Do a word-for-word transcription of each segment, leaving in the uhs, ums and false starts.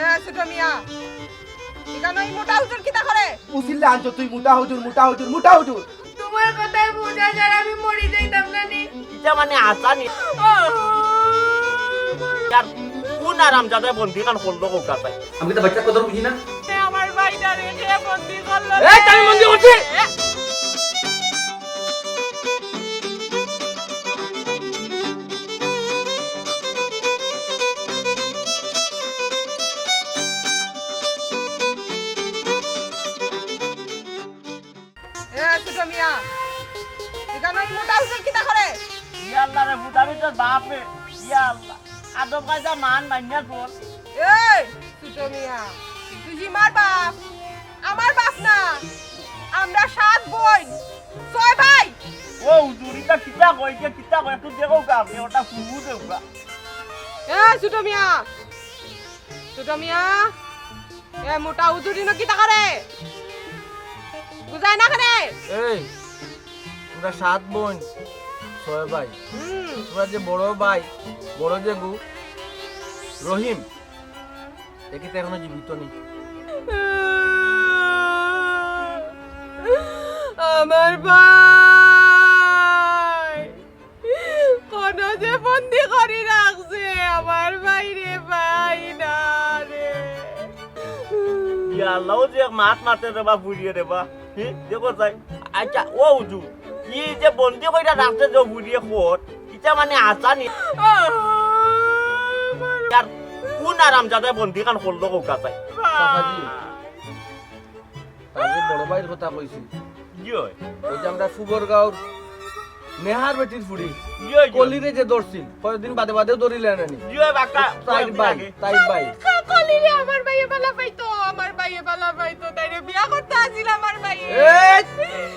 এ ছোট মিয়া, ইখানো ই মোটা হুজুর কিতা করে? উসিল্লা আনছো তুই, মোটা হুজুর, মোটা হুজুর, মোটা হুজুর। তোমার কথায় বুঝা যায় আমি মরি যাইতাম না নি। ইটা মানে আসানি। আর কোন আরামজাদায় বন্দিখান করলো কউক্কা চাই? আমি তো বাচ্চার কথা বুঝি না। এ আমার ভাইটারে কে বন্দি করলো? এই, আমি বন্দি করছি। এ, এ, ছোট মিয়া, ইখানো ই মোটা হুজুর কিতা করে? ইয়া আল্লাহ রে, ফুটানি তোর বাপ রে। ইয়া আল্লাহ, আদব কায়দা মান মাইনা চল। এই, ছোট মিয়া, তুই যে আমার বাপ, আমার বাপ না। আমরা সাত বইন, ছয় ভাই। ও হুজুর, ইটা কিতা কয়, ইটা কিতা কয়? একটু দেখো গা, আপনি ওটা ফুবু দেও গা। এ, ছোট মিয়া, ছোট মিয়া, এ মোটা হুজুর ইনো কিতা করে? বুঝায় না কেনে? এই, আমরা সাত বইন, ছয় ভাই। হুম। তোমরা যে বড় ভাই, বড় যেগু, রহিম, এ কিতা এখনো জীবিত নি? আমার ভাই। কোন যে বন্দি করি রাখছে আমার ভাইরে, ভাই না রে। ইয়া আল্লাহ, ও যে এক মাত মাতে রে বা ফুরিয়ে রে বা। হি, দেখো চাই। আচ্ছা, ও হুজুর, ই যে বন্দি কইরা রাখছে যে ফুরিয়ে খোর, ইটা মানে আসানি। আর কোন আরামজাদায় বন্দিখান করলো কউক্কা চাই? চাচাজি। তার যে বড় ভাইর কথা কইছি। জি অয়। ওই যে আমরা ফুবর গাঁওর নেহার বেটির ফুড়ি। জি অয়, জি অয়। কলিরে যে ধরছিল, কয়দিন বাদে বাদেও ধরিলে না নি? জি অয়, বাক্কা তাইর ভাই, তাইর ভাই। কলিরে আমার ভাইয়ে ভালা পাইতো, আমার ভাইয়ে ভালা পাইতো, তাইরে বিয়া করতা আছিল আমার ভাইয়ে। এই,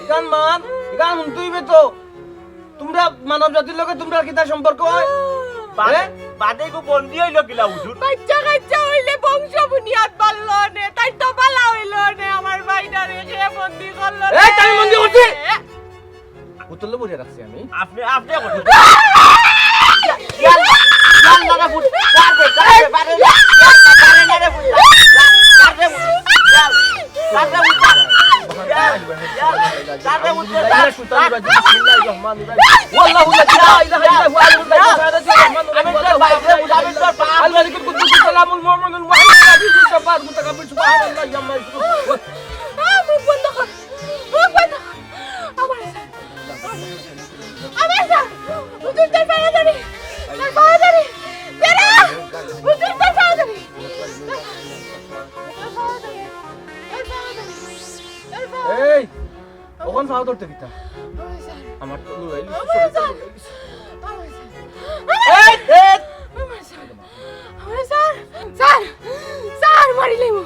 ইখান মান, ইখান হুনতে অইবে তো। তোমরা মানব জাতির লগে তোমরার কিতা সম্পর্ক অয়? বাদে, এ? বাদে গো বন্দি অইলো কিলা হুজুর? বাচ্চা কাচ্চা অইলে বংশ বুনিয়াদ বাড়লো নে, তাইর তো ভালা অইলো নে, আমার ভাইটারে কে বন্দি করলো এই, নে? তাই বন্দি করছি। এ? বোতলে ভরে রাখছি আমি। আপনি, আপনি এখন। ইয়াল্লা, ইয়াল্লা রে ফুট, পারবে, পারবে, পারবে, ইয়াল্লা, পারবে না রে ফুট, পারবে ফুট, ইয়াল্লা, পারবে ফুট, ইয়াল্লা, পারবে ফুট, ইয়াল্লা। والله الذي لا إله إلا هو عالم الغيب والشهادة الرحمن الرحيم الملك القدوس السلام المؤمن المهيمن العزيز الجبار المتكبر سبحان الله عما يشركون. মুখ বন্ধ কর, মুখ বন্ধ কর। আমার স্যার, আমার স্যার, হুজুর তার পায়ে ধরি, তার পায়ে ধরি। বেরা, হুজুর তার পায়ে ধরি। তার পায়ে ধরি, তার পায়ে ধরি, তার পায়ে ধরি। এই, অখন পাও ধরতে কিতা? আমার তো লড়াই লড়ছি, আমার স্যার। আমার স্যার। এই, এই। আমার স্যার। আমার স্যার। স্যার। স্যার, মারিলিমু।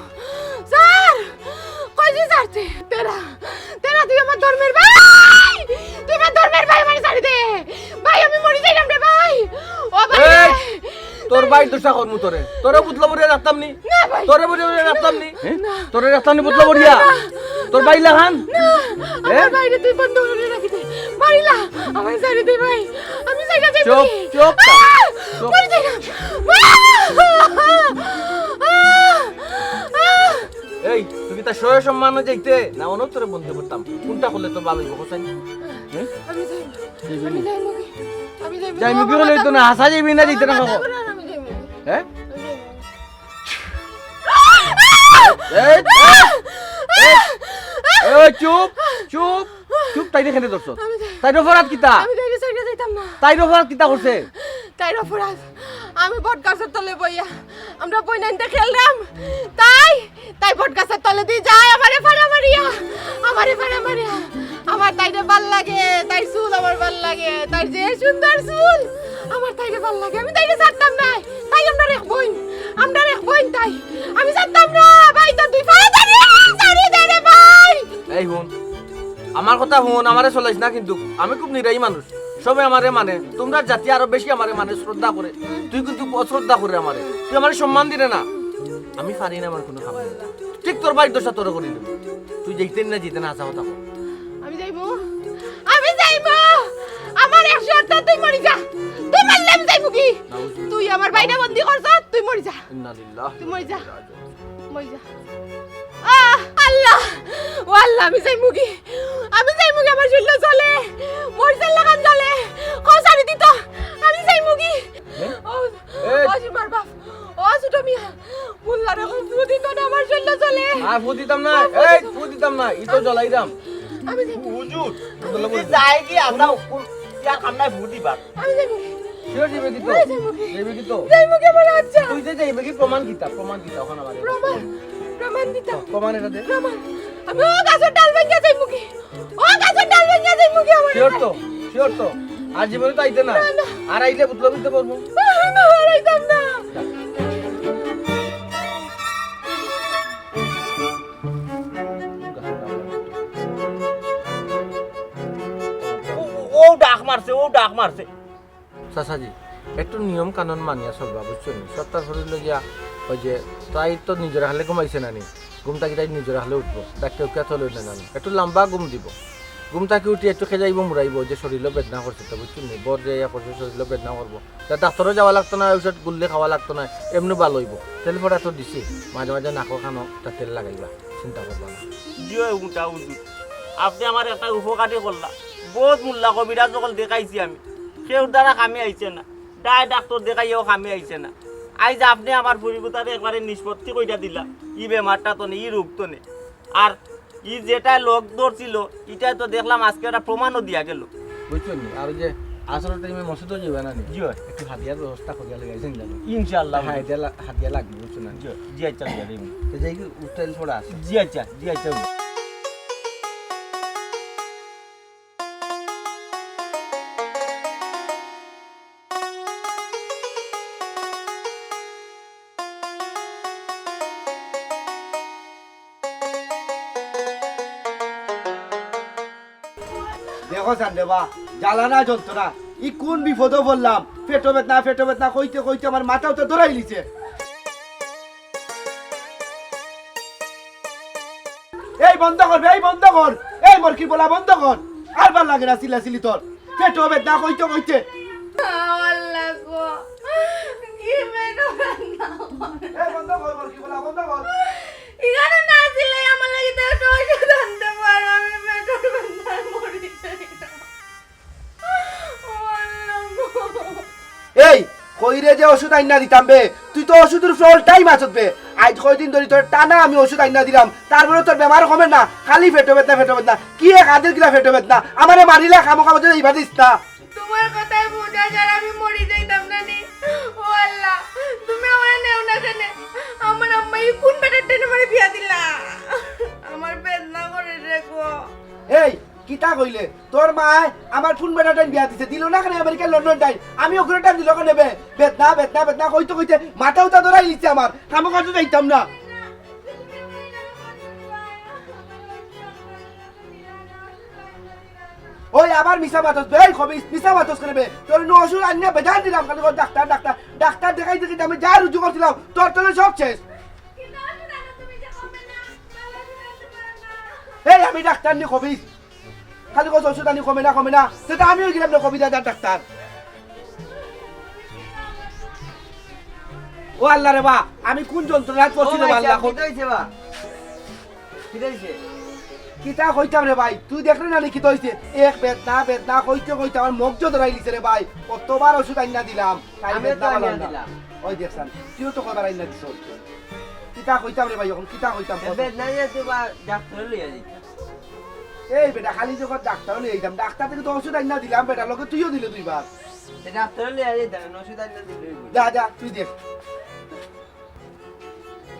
স্যার। কইছি স্যার তে। তেরা। তেরা, তুই আমার ধর্মের ভাই। তুই আমার ধর্মের ভাই, আমারে ছাড়ি দে। ভাই, আমি মরি যাইলাম রে ভাই। ও ভাই। এই, তোর ভাই দোষা কর্ম তোরে। তোরে বুতলা মরিয়া রাখতাম নি। না ভাই। তোরে বুতলা মরিয়া রাখতাম নি। হ্যাঁ? না। তোরে রাখতাম নি বুতলা মরিয়া। না, না। তোর ভাই লাখান? না, আমার ভাইরে তুই বন্ধ করি রাখি দে। মারিলা, আমারে ছাড়ি দে ভাই। আমি জায়গা যাইব চুপ, নি। চুপ, আহ! চুপ। মরে যাই না। আহ! আহ! আহ! এই, তুই কি তার সয় সম্মানে যাইতে? না, অনর তোরে বন্ধ করতাম। কোনটা করলে তোর ভালো হইব, হোসেন? হ্যাঁ? আমি যাইব। কি বলি? আমি যাইব কি? আমি যাইব। যাইব কি বলে তো না, হাসা যাইবি না, যাইতে না, না, খাবো। না, আমি যাইব। হ্যাঁ? আমি যাইব। এই, এই, এই, এই, চুপ, চুপ, চুপ, তাইরে কেনে ধরছস? আমি যাই- তাইর অপরাধ কিতা? আমি তাইরে ছাড়িয়া যাইতাম না। তাইর অপরাধ কিতা করছে? তাইর অপরাধ, আমি বট গাছর তলে বইয়া, আমরা বইনাইন্তে খেললাম, তাই, তাই বট গাছর তলে দি যায়, আমারে ফাড়া মারিয়া, আমারে ফাড়া মারিয়া। আমার তাইরে ভাল লাগে, তাইর চুল আমার ভাল লাগে, তাইর যে সুন্দর চুল, আমার তাইরে ভাল লাগে, আমি তাইরে ছাড়তাম নায়। তাই আমরার এক বইন, আমরার এক বইন তাই। আমি জানতাম না, ভাই তো দুই পায়ে ধরি, ছাড়ি দে রে ভাই। এই হুন, আমার কথা হুন, আমারে চলাইস না কিন্তু। আমি খুব নিরাই মানুষ, সবে আমারে মানে। তোমরার জাতি আরো বেশি আমারে মানে, শ্রদ্ধা করে। তুই কিন্তু অশ্রদ্ধা করে আমারে, তুই আমারে সম্মান দিলে না। আমি পারি না, আমার কোনো কাম নাই। ঠিক তোর ভাইর দশা তোরে করি দিবো। তুই যাইতে না, যাইতে না, হাছা কথা কর। আমি যাইমু, আমি যাইমু। আমার এক শর্তে তুই মরি যা। তুই মরলে আমি যাইমুগি। তুই আমার ভাইরে বন্দি করছস, তুই মরি যা। ইন্না লিল্লাহি তুই মরি যা। ওয়া ইন্না ইলাইহি রাজিউন। মরি যা। আহ, আল্লাহ, ও আল্লাহ, আমি যাইমুগি। আমি যাইমুগি, আমার শরীল জ্বলে। মরিচের লাখান জ্বলে। কও ছাড়ি দিতো। আমি যাইমুগি। ও, এই। ও সুরমার বাপ। ও ছোট মিয়া। মোল্লারে কও ফু দিতো না, আমার শরীল জ্বলে। আর ফু দিতাম না। এই, ফু দিতাম না। ই তো জ্বলাইরাম। আমি যাইমুগি। হুজুর, তুমি যাইগি, আসাও। ইয়া কান্নায় ফু দিবা। আমি যাইমুগি। কিয় যাইবে কিতো? আমি যাইমুগি। যাইবে কিতো? যাইমুগি আমার আচ্ছা। তুই যে যাইবে কি প্রমাণ কিতা? প্রমাণ কিতা অখন আমারে? প্রমাণ? প্রমাণ দিতাম। প্রমাণ এটা দে। প্রমাণ। আমি ও গাছর ডাল ভাঙ্গিয়া যাইমুগি। ও গাছর ডাল ভাঙ্গিয়া যাইমুগি আমার। Sure তো? Sure তো? আর জীবনে তো আইতে না। না, না। আর আইলে বুতলা বুতলা করবো। না, না, আর আইতাম না। ও, ও, ও ডাক মারছে, ও ডাক মারছে। চাচাজি, একটু নিয়ম কানুন মানিয়া চলবা, বুঝছো নি? সত্তার শরীর লইয়া ওই যে তাই তো নিজর হালে ঘুমাইছে না নি, ঘুম থাকি তাই নিজর হালে উঠবো, ডাক্তার উকিয়া চলে না জানি, একটু লম্বা ঘুম দিব, ঘুম থাকি উঠি একটু খেজাইবো মুড়াইবো যে শরীরও বেদনা করছে তো, বুঝছো নি? বর যে ইয়া করছে শরীরও বেদনা করবো, তা ডাক্তারও যাওয়া লাগতো না, ঔষধ গুল্লে খাওয়া লাগতো না, এমনি ভালো হইবো। তেল ফোড়া তো দিছি, মাঝে মাঝে নাকো কানো তা তেল লাগাইবা, চিন্তা করবা না। জি অয় উল্টা হুজুর, আপনে আমার একটা উপকারই করলা। বহুত মোল্লা কবিরাজ অকল দেখাইছি আমি, কেউর দ্বারা কামে আইছে না। ডাই ডাক্তার দেখাইয়াও কামে আইছে না। আইজ আপনে আমার ফুরিগুতারে একবারে নিষ্পত্তি কইরা দিলা, ই বেমারটা তো নে, ই রোগ তো নে। আর ই যেটায় লগ ধরছিল, ইটায় তো দেখলাম আজকে একটা প্রমাণও দিয়া গেল। বুঝছো নি? আর ওই যে আসরের টাইমে মসজিদও যাইবা না নি? জি অয়। একটু হাদিয়ার ব্যবস্থা করিয়া লই আইছেন জানো? ইনশাআল্লাহ। হাদিয়া লা-, হাদিয়া লাগবে, বুঝছো না? জি অয়। জি আচ্ছা, লইয়া যাইমু। তো যাই কি, উঠতে পড়া আছে। জি আচ্ছা, জি আচ্ছা। দেখো চান রে বা, জ্বালা না যন্ত্রণা, ই কোন বিপদো পড়লাম? পেটো বেদনা, পেটো বেদনা কইতে কইতে আমার মাথাও তো ধরাই লিছে। এই বন্ধ কর বে, এই বন্ধ কর, এই মরকি বলা বন্ধ কর, আর ভালা লাগে না চিল্লাচিল্লি তোর। পেটো বেদনা কইতে কইতে। আল্লাহ গো, কি পেটো বেদনা। এই বন্ধ কর, মরকি বলা বন্ধ কর। ইখানো না চিল্লাই আমার লাগি তো একটা ওষুধ আনতে পারো, আমি পেটো বেদনায় মরি যাই। ও আল্লাহ গো। এই, কইরে যে ওষুধ আইনা দিতাম বে, তুই তো ওষুধর উপরে all time আছত বে। আইজ কয়দিন ধরি তোর টানা আমি ওষুধ আইনা দিলাম, তারপরে তোর বেমার কমে না, খালি পেটো বেদনা, পেটো বেদনা। কি এক আদের কিলা পেটো বেদনা, আমারে মারিলে খামোখা মধ্যে ইবা দিস না। তোমার কথায় বুঝা যার আমি মরি যাইতাম না নি। ও আল্লাহ, তুমি আমারে নেও না কেনে? আমার আম্মায় কোন বেটার টাইনে আমারে বিয়া দিলা? আমার বেদনা করে রে গো। এই, কিতা কইলে? তোর মায় আমার কোন বেটার টাইন বিয়া দিছে? দিল না কেনে আমেরিকা লন্ডন টাইন? আমি ওখানে টাইন দিল কেনে বে? বেদনা, বেদনা, বেদনা কইতে কইতে মাথা উতা ধরাই লিছে আমার। খামোখা তো যাইতাম না। ওই আবার মিছা মাতস বে, এই খবিস, মিছা মাতস কেনে বে? তোর নু ওষুধ আনিয়া বেজান দিলাম, খালি কর ডাক্তার, ডাক্তার, ডাক্তার দেখাই দেখি আমি যা রুজু করছিলাম, তোর তলে সব শেষ। এই আমি ডাক্তার নি খবিস, খালি কস ওষুধ আনি কমে না, কমে না, সেটা আমিও গেলাম না কবিরাজ আর ডাক্তার। ও আল্লাহ রে বা, আমি কোন যন্ত্রণায় পড়ছি রে বা আল্লাহ। কিতা কইতাম রে ভাই, তুই দেখরে না নি কিতা অইছে? এক বেদনা, বেদনা কইতে কইতে আমার মগজ ধরাই লিছে রে ভাই। কতবার ওষুধ আইনা দিলাম, তাই আমি তো বেদনা আইনা বাড়ার না। দিলাম। ওই দেখছান, তুইও তো কয়বার আইনা দিছস। কিতা কইতাম রে ভাই, অখন কিতা কইতাম? এ বেদনা ইয়া তো বা ডাক্তার লইয়া যাইতাম। এই বেটা, খালি যখন ডাক্তার লইয়া যাইতাম, ডাক্তার থাকি তো ওষুধ আইনা দিলাম বেটা, লগে তুইও দিলে দুইবার। এ ডাক্তার লইয়া যাইতাম, ওষুধ আইনা দিলে অইবো। যা, যা, তুই দেখ।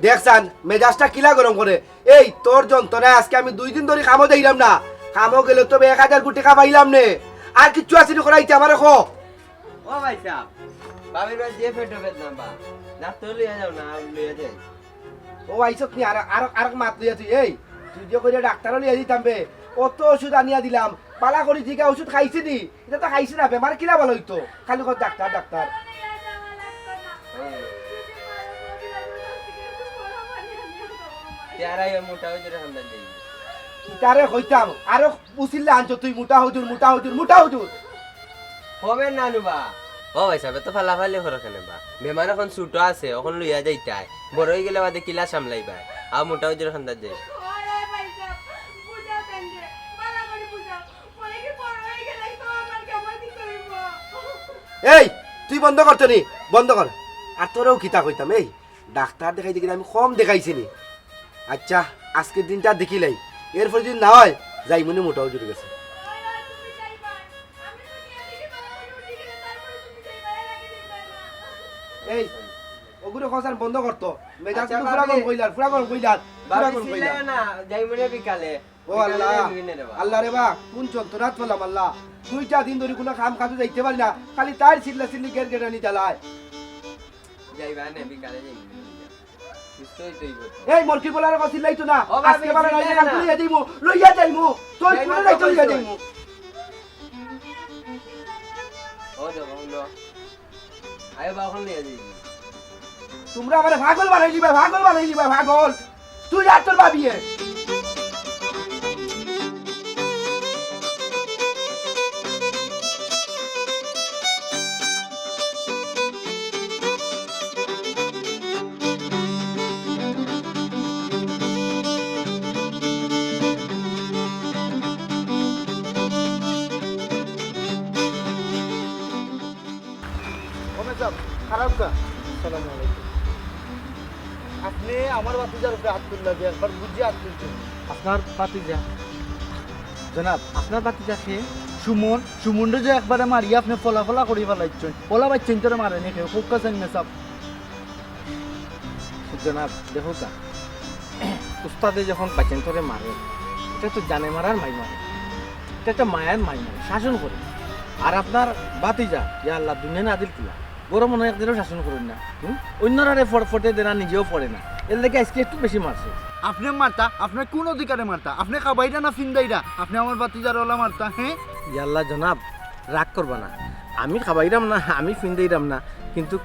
দেখছান, মেজাজটা কিলা গরম করে। এই, তোর যন্ত্রণায় আজকে আমি দুই দিন ধরি কামো যাইলাম না। কামো গেলে তো এক হাজার কোটি টেকা পাইলাম নে। আর কিচ্ছু আসেনি করাইতে আমারে ক। ও ভাই সাহেব, ভাবির বায় যে পেটো বেদনা বা, ডাক্তার লইয়া যাও না, আমি লইয়া যাই। ও আইছত নি, আর, আর, আর মাত লইয়া তুই, এই, তুই যে কইরে ডাক্তারো লইয়া দিতাম বে, অত ওষুধ আনিয়া দিলাম, বালা করি জিগা ওষুধ খাইছে নি? ইটা তো খাইছে না, বেমার কিলা বালা অইতো? খালি কর ডাক্তার, ডাক্তার। তেয়ারাই মোটা হয়ে যেতে ঠান্ডা দিয়ে। তারে কইতাম, আরো উচিল্লা আনছো তুই, মোটা হুজুর, মোটা হুজুর, মোটা হুজুর। কবে নানু বা? ও ভাইসাব, এত ফালাফালি করো কেনে বা? বেমার অখন ছুটো আছে, অখন লইয়া যাইতায়। বড় অইগেলে বাদে কিলা সামলাইবায়? আও মোটা হুজুরর কান্দাত যাই। ওরে ভাইসাব, বুঝাও তাইনরে, ভালা করি বুঝাও। বলে কি বড় অইগেলে তো আমার কেমন কি করিব? এই, তুই বন্ধ কর তো নি, বন্ধ কর। আর তোরেও কিতা কইতাম, এই, ডাক্তার দেখাইতে গেলে আমি কম দেখাইছি নি। আচ্ছা, আজকের দিনটা দেখিলাই, এরপরে যদি না অয়, যাইমুনে মোটা হুজুরর গেছে। এই, ওগুরে খসান বন্ধ করতো। মেজাজ আচ্ছা, কিন্তু পুরা ভাবি। গরম কইলার, পুরা গরম কইলার, পুরা ভাবি, গরম কইলার। চিল্লাইও না, যাইমুনে বিকালে। ও বিকালে আল্লাহ, যাইমুনে রে বা। আল্লাহ রে বা, কোন যন্ত্রণাত পড়লাম আল্লাহ। দুইটা দিন ধরি কোনো কাম কাজে যাইতে পারি না, খালি তার চিল্লা চিল্লি গের গেরানি জ্বালায়। যাইবা নে, বিকালে যাইমুনে। সুস্থ অইতে অইব তো। এই মরকি বলার কথা চিল্লাইতো না। ও ভাবি, আজকে বারে চিল্লাই নাইলে কালকে না। লইয়া যাইমু, লইয়া যাইমু। তুই যাইবা কোনে তো যাইতো লইয়া কইছো। যাইমু? ও দেখো, হুনো। আয় বা অখন লইয়া যাইমু। তোমরা আমারে পাগল বানাই দিবা, পাগল বানাই দিবা, পাগল। তুই আর তোর ভাবিয়ে। ও মেসাব, খারাপ কা? আসসালামু আলাইকুম। আপনে আমার ভাতিজার উপরে আত তুললা যে, একবার বুঝিয়া আত তুলছইন। আপনার ভাতিজা? জনাব, আপনার ভাতিজা কে? সুমন, সুমনরে যে একবারে মারিয়া আপনে ফলা ফলা করি ফালাইছইন। অলা বাইচ্চাইন্তরে মারে নি কেউ, কউক্কা চাইন মেসাব। জনাব, দেখউক্কা, উস্তাদে যখন বাইচ্চাইন্তরে মারে, ইটা তো জানে মারার মাই মারে, ইটা একটা মায়ার মাই মারে, শাসন করে। আর আপনার ভাতিজা, ইয়া আল্লাহ, দুনিয়া না দিল কিলা, গরম মনে একদিনও শাসন করইন না। হুম? অইন্যরারে ফড়-, ফটে দেনা, নিজেও ফড়ে না। এরলাগি আইজকে একটু বেশি মারছে। আপনে মারতা, আপনে কোন অধিকারে মারতা? আপনে খাবাইরা না ফিন্দাইরা? আপনে আমার ভাতিজারে অলা মারতা, হে? ইয়াল্লা জনাব, রাগ করবা না। আমি খাবাইরাম না, আমি ফিন্দাইরাম না, কিন্তু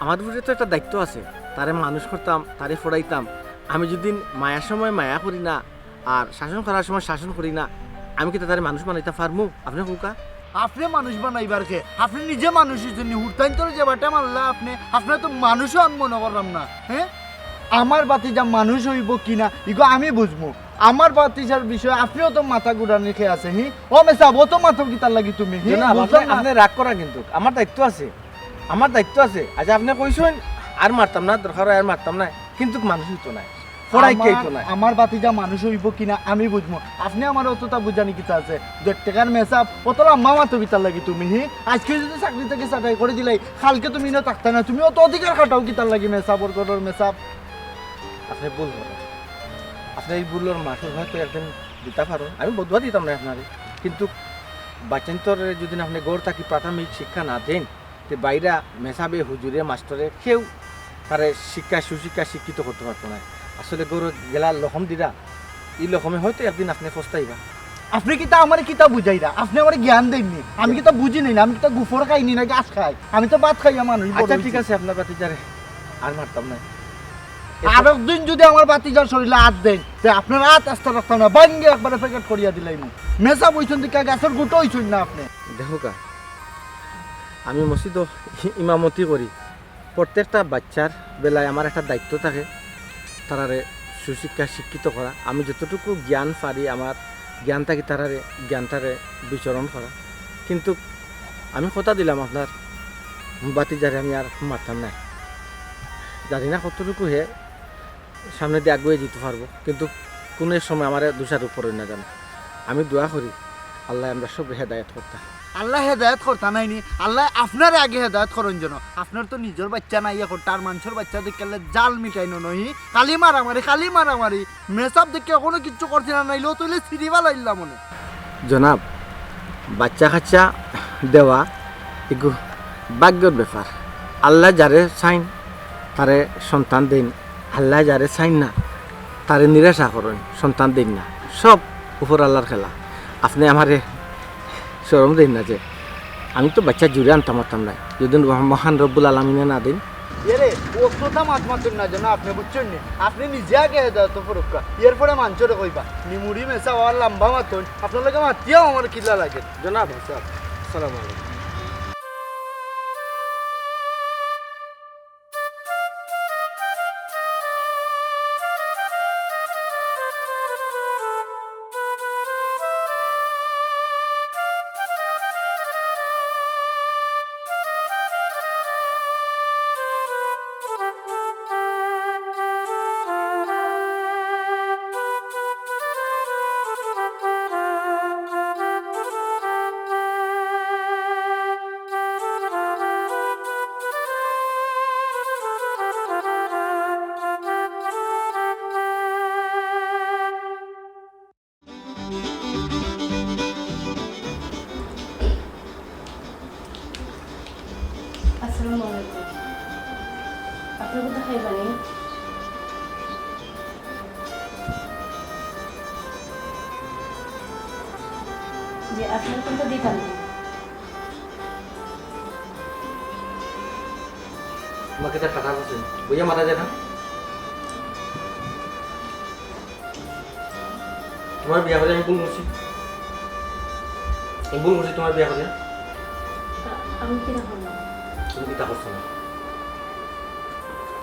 আমার উপরে তো একটা দায়িত্ব আছে। তারে মানুষ করতাম, তারে ফড়াইতাম। আমি যদি মায়ার সময় মায়া করি না, আর শাসন করার সময় শাসন করি না, আমি কিতা তারে মানুষ বানাইতাম পারমু? আপনে কউক্কা। আপনে মানুষ বানাইবার কে? আপনে নিজে মানুষ অইছইন নি? হুরতাইন্তরে যে বাটে মারলা আপনে, আপনে তো মানুষও আমি মনো করলাম না, হে? আমার ভাতিজা মানুষ অইবো কি না, ইগু আমি বুঝমু। আমার ভাতিজার বিষয়ে আপনেও তো মাথা ঘুরানির কে আছে, হি? ও মেসাব, অত মাতো কিতার লাগি তুমি, হি? জনাব, বুঝলাম আপনে, না। আপনে রাগ করা কিন্তু, আমার দায়িত্ব আছে, আমার দায়িত্ব আছে। আচ্ছা, আপনে কইছইন, আর মারতাম না, দরকার অয় আর মারতাম না, কিন্তু মানুষ অইতো নায়। ফড়াই আমার, খাইতো না। আমার ভাতিজা মানুষ অইবো কি না আমি বুঝমু। আপনে আমারে অততা বুঝানি কিতা আছে? দেড় টেকার মেসাব, অত লম্বা মাতো কিতার লাগি তুমি, হি? আইজকে যদি চাকরি থাকি ছাটাই করি দিলাই, কাইলকে তুমি ইনো থাকতায় না। তুমি অত অধিকার খাটাও কিতার লাগি মেসাবর ঘরর মেসাব? আপনে ভুল করইন। আপনে ই ভুলর মাসুল হয়তো একদিন দিতা পারইন। আমি বদদোয়া দিতাম নায় আপনারে। কিন্তু বাইচ্চাইন্তরে যদি আপনে ঘর থাকি প্রাথমিক শিক্ষা না দেইন, তে বাইরা মেসাবে, হুজুরে, মাস্টরে কেউ তারে শিক্ষা, সুশিক্ষা শিক্ষিত করতো পারতো নায়। আসলে ঘরো গেলা লখম দিরা, ই লখমে হয়তো একদিন আপনে পস্তাইবা। আপনে কিতা আমারে কিতা বুঝাইরা? আপনে আমারে জ্ঞান দেইন নি। আমি কিতা বুঝি নি না? আমি কিতা গুফর খাই নি না ঘাস খাই? আমি তো ভাত খাইয়া মানুষ বড় আচ্ছা, ঠিক অইছি। আছে, আপনার ভাতিজারে আর মারতাম না। আরক দিন যদি আমার ভাতিজার শরীলে আত দেইন, তে আপনার আত আস্তা রাখতাম না, ভাঙ্গি একবারে প্যাকেট করিয়া দিলাইমু। মেসাব অইছইন দেখিয়া গাছর গুটা অইছইন না আপনে। দেখউক্কা, আমি মসজিদো ইমামতি করি। প্রত্যেকটা বাইচ্চার বেলায় আমার একটা দায়িত্ব থাকে, তারারে সুশিক্ষা শিক্ষিত করা। আমি যতটুকু জ্ঞান পারি, আমার জ্ঞান থাকি তারারে, জ্ঞানটারে বিচরণ করা। কিন্তু আমি কথা দিলাম আপনার ভাতিজারে আমি আর মারতাম নায়। জানি না কতটুকু হে সামনেদি আগুয়াই যিতো পারবো, কিন্তু কুনু এক সময় আমারে দোষারোপ করইন না যেন। আমি দোয়া করি, আল্লায় আমরা সবরে হেদায়েত করতা। আল্লায় হেদায়েত করতা নায় নি, আল্লায় আপনারে আগে হেদায়েত করইন যেন। আপনার তো নিজর বাইচ্চা নাই, অখন তার মানষর বাইচ্চা দেখিলে জাল মিটাইন নায় নি। খালি মারামারি, খালি মারামারি। মেসাব দেখিয়া কুনু কিচ্ছু করছি না, নাইলে অতইলে ছিড়ি ফালাইলাম অনে। জনাব, বাইচ্চা-কাইচ্চা দেওয়া ইগু ভাগ্যর ব্যাপার। আল্লায় যারে চাইন, তারে সন্তান দেইন। আল্লায় যারে চাইন না, তারে নিরাশা করইন, সন্তান দেইন না। সব উপর আল্লার খেলা। আপনে আমারে শরম দেইন না যে, আমি তো বাইচ্চা জুরে আনতাম পারতাম নায়, যদি মহান রব্বুল আলামিনে না দেইন। এরে, অততা মাত মাতইন না যেন আপনে, বুঝছইন নি? আপনে নিজে আগে হেদায়েত পড়উক্কা, এরপরে মানষরে কইবা। নিমুরি মেসাব অলা লম্বা মাতইন, আপনার লগে মাতিয়াও আমার কিলা লাগে। জনাব, আসসালামু আলাইকুম। আপনার কোনটা দিতাম না। তোমার কিতা টাকা আছে? বইয়া মারা যায় না? তোমার বিয়া করে আমি ভুল করছি। আমি ভুল করছি তোমার বিয়া করে। আ-, আমি কিতা করলাম? তুমি কিতা করছো না?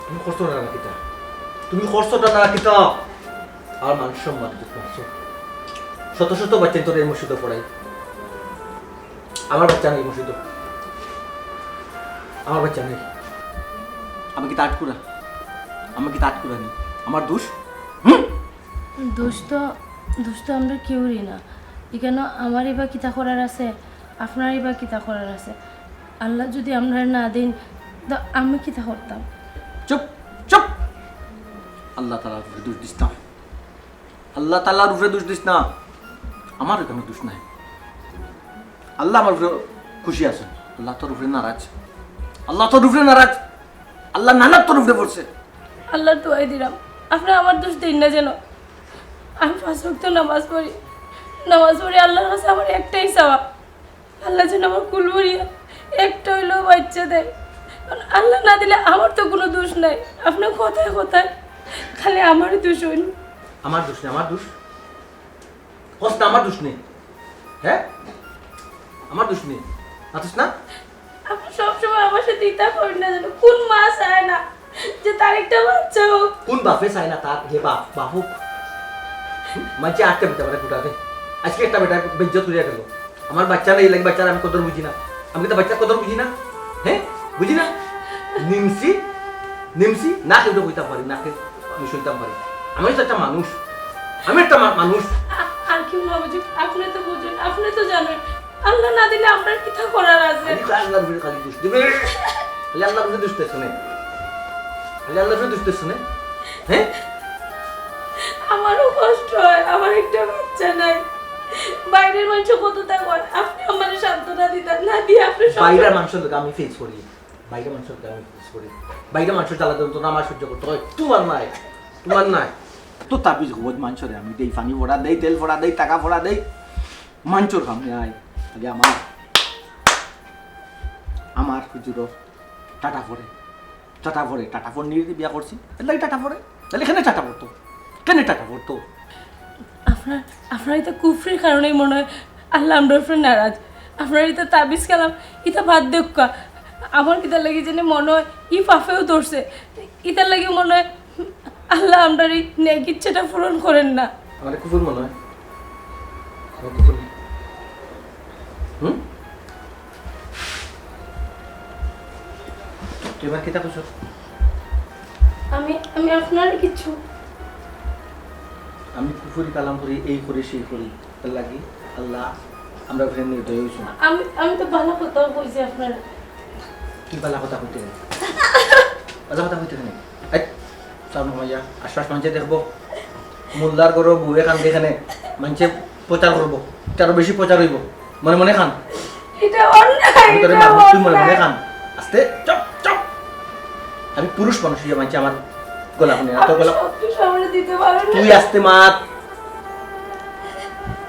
তুমি করছো না, না কিতা? তুমি করছো না, না কিতা? আর মান সম্মান দিতে পারছো? শত শত বাচ্চা তোর এই মসজিদে পড়াই। আমার বাচ্চা নেই মসজিদে। আমার বাচ্চা নেই। আমি কিতা আটকুরা? আমি কিতা আটকুরা নি? আমার দোষ? হুম? দোষ তো, দোষ তো আমরা কেউরই না। এখানে আমারই বা কিতা করার আছে, আপনারই বা কিতা করার আছে? আল্লাহ যদি আমরারে না দিন, তো আমি কিতা করতাম? চুপ, চুপ। আল্লাহ তাআলার উপরে দোষ দিস না। আল্লাহ তাআলার উপরে দোষ দিস না। আমার এখানে দোষ নাই। আল্লাহ আমার উপরে খুশি আছেন। আল্লাহ তোর উপরে নারাজ। আল্লাহ তোর উপরে নারাজ। আল্লাহ নানার তোর উপরে পড়ছে। আল্লাহর দোয়াই দিলাম, আপনি আমার দোষ দিন না যেন। আমি পাঁচ ওয়াক্ত নামাজ পড়ি, নামাজ পড়ি, আল্লাহর কাছে আমার একটাই চাওয়া, আল্লাহ যেন আমার কুল ভরিয়া একটা হইলেও বাচ্চা দেয়। কারণ আল্লাহ না দিলে আমার তো কোনো দোষ নাই। আপনার কথায় কথায় খালি আমারই দোষ হইল। আমার দোষ নেই, আমার দোষ? হস না, আমার দোষ নেই। হ্যাঁ, আমার দোষ নেই। মাতিস না। আপনি সবসময় আমার সাথে ইতা করেন না যেন। কোন মা চায় না যে তার একটা বাচ্চা হোক? কোন বাপে চায় না তার? হে বাপ, বাপ হোক। মাঝে আটটা বেটা বেটা গুটাতে। আজকে একটা বেটা বেইজ্জত করিয়া গেল। আমার বাচ্চা নাই, লাগে বাচ্চার আমি কদর বুঝি না। আমি তো বাচ্চার কদর বুঝি না। হ্যাঁ, বুঝি না। নিমছি, নিমছি, না কেউ কইতাম পারি, না কেউ আমি সইতাম পারি। আমি তো একটা মানুষ, আমি একটা মা-, মানুষ। আ-, আর কেউ না বুঝুক, আপনি তো বুঝেন, আপনি তো জানেন। আল্লাহ না দিলে আমরা কিতা করার আছে? খালি তো আল্লাহর উপরে খালি দোষ দিবে। খালি আল্লাহর উপরে দোষ দিতে শুনে। খালি আল্লাহর উপরে দোষ দিতে শুনে। হ্যাঁ? আমারও কষ্ট হয়, আমার একটা বাচ্চা নাই। বাইরের মানুষ কতটা কয়, আপনি আমারে সান্ত্বনা দিতেন, না দিয়ে আপনি সব বাইরের মানুষের লোক আমি ফেস করি, বাইরের মানুষের লোক আমি ফেস করি, বাইরের মানুষের জ্বালা যন্ত্রণা আমার সহ্য করতে হয়, তোমার নাই, তোমার নাই। তো তাবিজ কবজ মানুষরে আমি দেই, পানি পড়া দেই, তেল পড়া দেই, টাকা পড়া দেই, মানুষর কামে আয়। আগে আমার, আমার হুজুরর টাটা পড়ে, টাটা পড়ে, টাটা পড় নিয়ে বিয়া করছি, এর লাগি টাটা পড়ে, তাহলে এখানে টাটা পড়তো, কেন টাটা পড়তো? আপনার, আপনার ইতা কুফরির কারণেই মনে হয় আল্লাহ আমরার উপরে নারাজ। আপনার ইতা তাবিজ কালাম, ইতা বাদ দেউক্কা। আমার কিতার লাগি জানি মনে হয় ই পাপেও ধরছে, ইতার লাগি মনে হয় আল্লাহ আমরার এই নেক ইচ্ছাটা পূরণ করেন না। আমারে কুফুর মনে হয়? আমার কুফুর মনে হয়? হুম? তুই আমার কিতা কইছস? আমি, আমি আপনারে কিচ্ছু। আমি কুফুরি কালাম করি, এই করি, সেই করি, এর লাগি আল্লাহ আমরার উপরে নির্দয় হইছইন। আমি, আমি তো ভালা কথাও কইছি আপনারে। তুই ভালা কথা কইতে কেনে? ভালা কথা কইতে কেনে? এই, সামনে হইয়া আশপাশ মানষে দেখবো, মোল্লার ঘরো বউয়ে কান্দে কেনে, মানষে প্রচার করবো, ইটা আরো বেশি প্রচার হইবো। মনে মনে কান। এটা অন্যায়, আমি তোরে এটা মারবো, তুই মনে মনে অন্যায়। কান। আস্তে, চুপ, চুপ। আমি পুরুষ মানুষ হইয়া মানষে আমার গলা শুনে, আর তোর আপনি গলা সব কিছু আমারে দিতে পারেন না। তুই আস্তে মাত।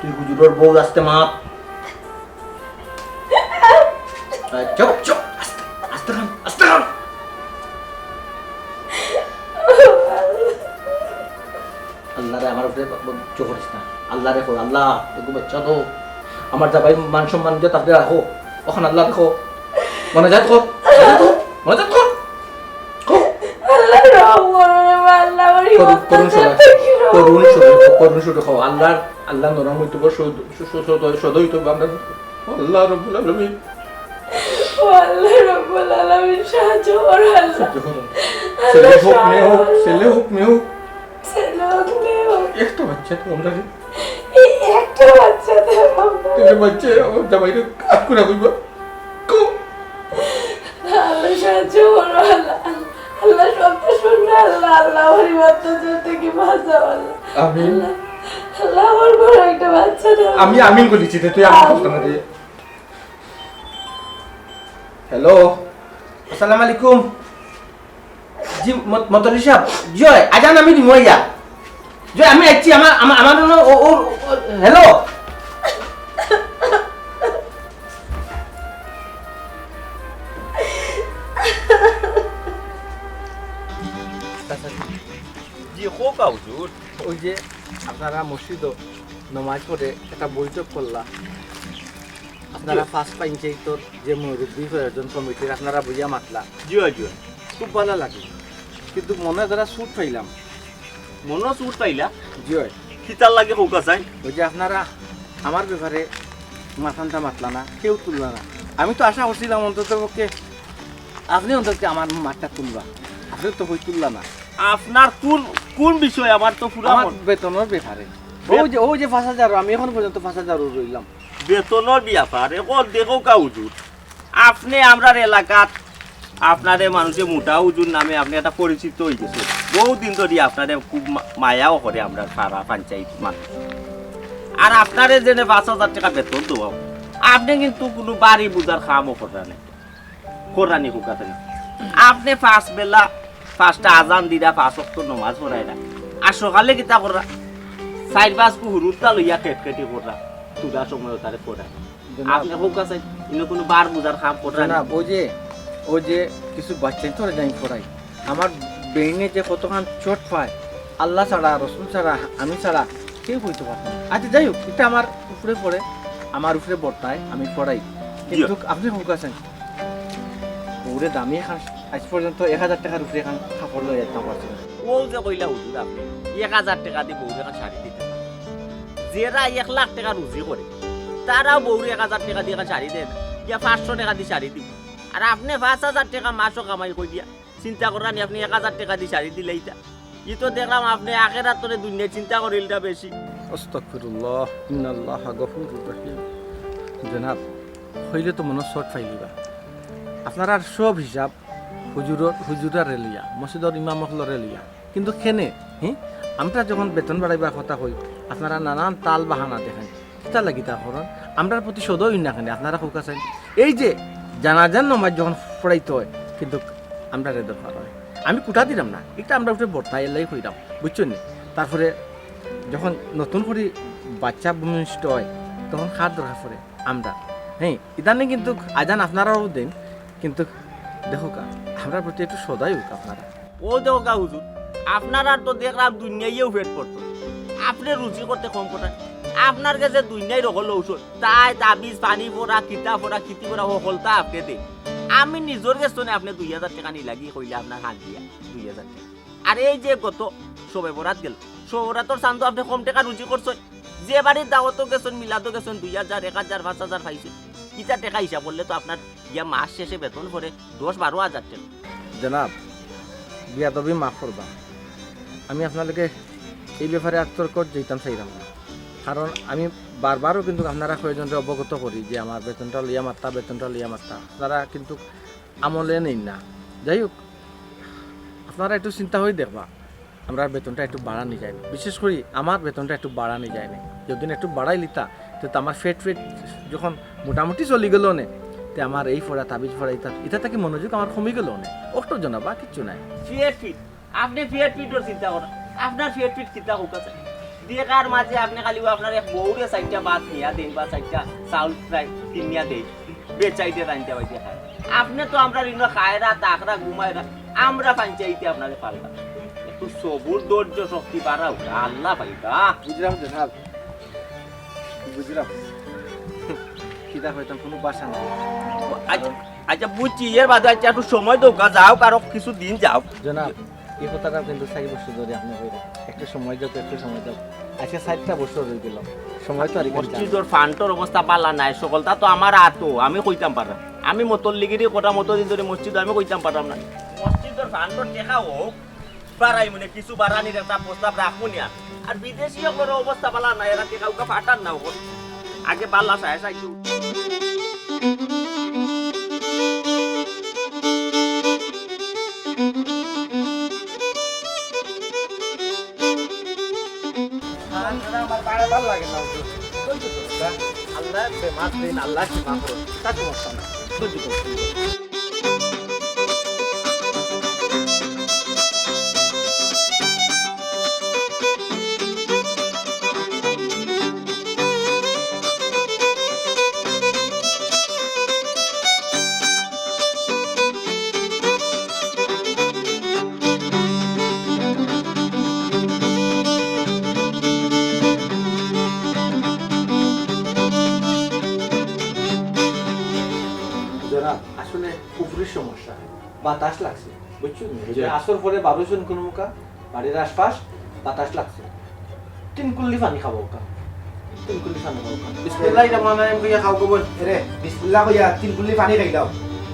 তুই হুজুরর বউ, আস্তে মাত। এই, চুপ, চুপ, আস্তে, আস্তে কান, আস্তে কান। আল্লাহরে আমার উপরে ব-, ব-, জোর করিস না। আল্লাহরে কও, "আল্লাহ, এগু বাচ্চা তো, আমার জামাইর মান সম্মান ইজ্জত আপনি রাখো।" অখন আল্লাহরে কও, মনাজাত কও, মনাজাত কও, মনাজাত কও। কও। আল্লাহ রহম করো রে বা আল্লাহ, আমার করুণ, হিম্মত করুণ আছে, স্বরে, আপনি কি রহম করুণ স্বরে, করবেন? করুণ স্বরে কও, আল্লাহ, আল্লাহ নরম হইতে বড় সদ-, স-, স-, সদ-, সদয় হইতে হবে, আমরা আল্লাহ রব্বুল আলামিন। ও আল্লাহ রব্বুল আলামিন, সাহায্য করো আল্লাহ। সাহায্য করো। আল্লাহ ছেলে হোক, মেয়ে হোক, সাহায্য করো। ছেলে হোক, মেয়ে হোক। ছেলে হোক, মেয়ে হোক। একটা বাচ্চা তো আমরা এই একটা বাচ্চা তো আমরা। একটা বাচ্চা আমার জামাইরে আকুরা কইবা। কো। আল্লাহ সাহায্য করো আল্লাহ। আল্লাহ সব তো শুনবে আল্লাহ। আল্লাহ আমার এই বাচ্চা থেকে বাঁচাও আল্লাহ। আমিন। আল্লাহ, আল্লাহ আমার ঘরে একটা বাচ্চা দাও। আমি আমিন বলেছি রে, তুই আমাকে আমিন। কষ্ট না দিয়ে। হ্যালো, আসসালামু আলাইকুম। জি, মত-, মতলি সাহেব, জি অয়, আজান আমি দিমু আইয়া। জি অয়, আমি আইছি, আমার, আমার, আমার অনো, ও, ও, ও, হ্যালো। কউক্কা হুজুর। ওই যে আপনারা মসজিদো নমাজ পড়ে একটা বৈঠক করলা, আপনারা জি। পাঁচ পঞ্চায়েতর যে মুরব্বি কয়েকজন কমিটির আপনারা বইয়া মাতলা, জি অয়, জি অয়। খুব ভালা লাগে, কিন্তু মনো যারা চুট পাইলাম। মনো চুট পাইলা? জি অয়। কিতার লাগি কউক্কা চাই? ওই যে আপনারা আমার ব্যাপারে মাতানটা মাতলা না, কেউ তুললা না। আমি তো আশা করছিলাম অন্তত পক্ষে আপনে অন্তত আমার মাতটা তুলবা, আপনে তো কই তুললা না। আপনার কোন, কোন বিষয়? আমার তো পুরা আমার মন- বেতনর ব্যাপারে। বেত- ওই যে, ওই যে পাঁচ হাজার, আমি এখন পর্যন্ত পাঁচ হাজার রইলাম। বেতনর ব্যাপারে? ও দেখউক্কা হুজুর, আপনে আমরার এলাকাত আপনারে মানুষে মোটা হুজুর নামে আপনে একটা পরিচিত অইগেছে। বউত দিন ধরি আপনারে খুব মা-, মায়াও করে আমরার পাড়া পঞ্চায়েত মানুষ। আর আপনারে যেনে পাঁচ হাজার টেকা বেতন দেওয়া, আপনে কিন্তু কুনু ভারি বুঝার কামও কররা না। কররা নি কউক্কা চাই? আপনে পাঁচ বেলা পাঁচটা আজান দিরা, পাঁচ ওয়াক্ত নমাজ পড়াইরা, আর সকালে কিতা কররা? চাইর পাঁচ গু হুরুত্তা লইয়া খেটখেটি কররা, থুড়া সময় তারে পড়ায়। জনাব। আপনে কউক্কা চাই, ইনো কুনু বার বুঝার কাম কররা নি? জনাব, ওই যে, ওই যে কিছু বাচ্চাইন্তরে যাই পড়াই, আমার ব্রেইনে যে কতখান চোট পায়, আল্লাহ ছাড়া, রসুল ছাড়া, আমি ছাড়া কেউ কইতো পারতো না। আচ্ছা, যাই হোক, ইটা আমার উপরে পড়ে, আমার উপরে বর্তায়, আমি পড়াই। জি। কিন্তু আপনে কউক্কা চাই, বউরে দামি এখান আজ পর্যন্ত এক হাজার টেকার উপরে এখান কাপড় লইয়া যাইতাম পারছি না। ও যে কইলা হুজুর, আপনে এক হাজার টেকা দি বউরে এখান শাড়ি দিতা পারইন। যেরা এক লাখ টেকা রুজি করে, তারাও বউরে এক হাজার টেকা দি এখান শাড়ি দেয় না, ইয়া পাঁচশো টেকা দি শাড়ি দিবো। আর আপনে পাঁচ হাজার টেকা মাসো কামাই করি দিয়া চিন্তা কররা নি, আপনে এক হাজার টেকা দি শাড়ি দিলাইতা। ই তো দেখলাম আপনে আখেরাতরে দুনিয়ার চিন্তা করিলতা বেশি। আস্তাগফিরুল্লাহ, ইন্নাল্লাহা গফুরুর রহিম। জনাব, কইলে তো মনো চোট পাইলিবা। আপনারার সব হিসাব হুজুরর, হুজুরারে লইয়া, মসজিদর ইমাম অকলরে লইয়া। কিন্তু কেনে, হি? আমরা যখন বেতন বাড়াইবার কথা কই, আপনারা নানান তাল বাহানা দেখইন। কিতার লাগি তা করইন? আমরার প্রতি সদয় অইন না কেনে? আপনারা কউক্কা চাই। এই যে জানাজার নমাজ যখন পড়াইতে অয়, কিন্তু আমরারে দরকার অয়। আমি কুটা দিরাম না, ইটা আমরার উপরে বর্তায়, এর লাগি কইরাম, বুঝছইন নি? তারপরে যখন নতুন করি বাচ্চা ভূমিষ্ঠ অয়, তখন কার দরকার পড়ে? আমরার। হে, ইদানিং কিন্তু আজান আপনারাও দেইন, কিন্তু দেখউক্কা, আমরার প্রতি একটু সদয় অউক্কা আপনারা। ও দেখউক্কা হুজুর, আপনারার তো দেখলাম দুনিয়াইয়েও পেট ভরতো, আপনে রুজি করতে কম কররা। আপনার গেছে দুনিয়ার হকল ঔষধ, তাই তাবিজ, পানি পড়া, কিতা পড়া, কিতি পড়া, হকলতা আপনে দেইন। আমি নিজর গেছ থনে আপনে দুই হাজার টেকা নিলাগি কইলে আপনার হাত দিয়া দুই হাজার টেকা। আর এই যে গত শবে বরাত গেল, শবে বরাতর চান্দো আপনে কম টেকা রুজি করছইন, যে বাড়ির দাওয়াতো গেছইন, মিলাদো গেছইন, দুই হাজার, এক হাজার, পাঁচ হাজার পাইছইন, ইতা টেকা হিসাব করলে তো আপনার গিয়া মাস শেষে বেতন পড়ে দশ বারো হাজার টেকা। জনাব, বিয়াদবি মাফ করবা, আমি আপনার লগে এই ব্যাপারে আর তর্কত যাইতাম চাইরাম না, কারণ আমি বারবারও কিন্তু আপনারা কয়জনরে অবগত করি যে আমার বেতনটা লইয়া মাত্তা, বেতনটা লইয়া মাত্তা, আপনারা কিন্তু আমলে নেইন না। যাই হোক, আপনারা একটু চিন্তা করি দেখবা, আমরার বেতনটা একটু বাড়ানি যায় না, বিশেষ করি আমার বেতনটা একটু বাড়ানি যায় না। যদি একটু বাড়াইলিতা, তে তো আমার পেট পেট যখন মোটামুটি চলি গেল অনে, তে আমার এই পড়া, তাবিজ পড়া, ইতা, ইতা থাকি মনোযোগ আমার কমি গেল অনে। অত জনাব, আর কিচ্ছু নাই। পেট পেট? আপনে পেট পেটর চিন্তা করইন, আপনার পেট পেট কিতা কউক্কা চাই? দেখার মাঝে আপনে খালি ও আপনার এক বউরে চাইরটা ভাত নিয়া দেইন বা চাইরটা চাউল প্রায় কিনিয়া দেইন, বেচাইতে রাইন্দা বাইতে খায়। আপনে তো আমরার ইনো খায়রা, থাকরা, ঘুমায়রা, আমরা পঞ্চায়েতে আপনারে পারলাম। একটু সবুর, ধৈর্য, শক্তি বাড়াও, আল্লাহ পাইবা। বুঝলাম জনাব, বুঝলাম। কিতা কইতাম, কুনু ভাষা নাই। আচ্ছা, আচ্ছা, বুঝছি, এর বাদে আচ্ছা একটু সময় দেউক্কা, যাউক আরো কিছু দিন যাউক। জনাব, এই কথাটা কিন্তু চাইর বছর ধরি আপনে কইরা, একটু সময় দেউক্কা, একটু সময় দেউক্কা। আজকে চাইরটা বছর অই গেল, সময় তো আর এখানে যায় না। মসজিদর ফান্ডর অবস্থা ভালা নাই, হকলতা তো আমার আতো, আমি কইতাম পাররাম। আমি মতল্লিগিরি করা মতো দিন ধরি মসজিদ আমি কইতাম পাররাম না। মসজিদর ফান্ডর টেকা অউক, বাড়াইমুনে, কিছু বাড়ানির একটা প্রস্তাব রাখমুনে। আর বিদেশি অকলর অবস্থা ভালা নাই, এরা টেকা উকা ফাটার না অকল। আগে বালা চায় চাইছু। আর দাদা, আমার পায়ে ভালো লাগে না, হুজুর। সহ্য করো, দাদা। আল্লাহ বেমার দিন, আল্লাহ শিফা করো। তা সমস্যা না। সহ্য করো, সহ্য করো। বাতাস লাগছে, বুঝছো নি? এই যে জি। আসর পরে বারোইছইন কুনু মুখা, বাড়ির আশপাশ বাতাস লাগছে। তিন কুল্লি পানি খাওয়াউক্কা, তিন কুল্লি পানি খাওয়াউক্কা। বিসমিল্লাহির রহমানির রহিম কইয়া খাও কবর। এরে, বিসমিল্লাহ কইয়া তিন কুল্লি পানি খাইলাও।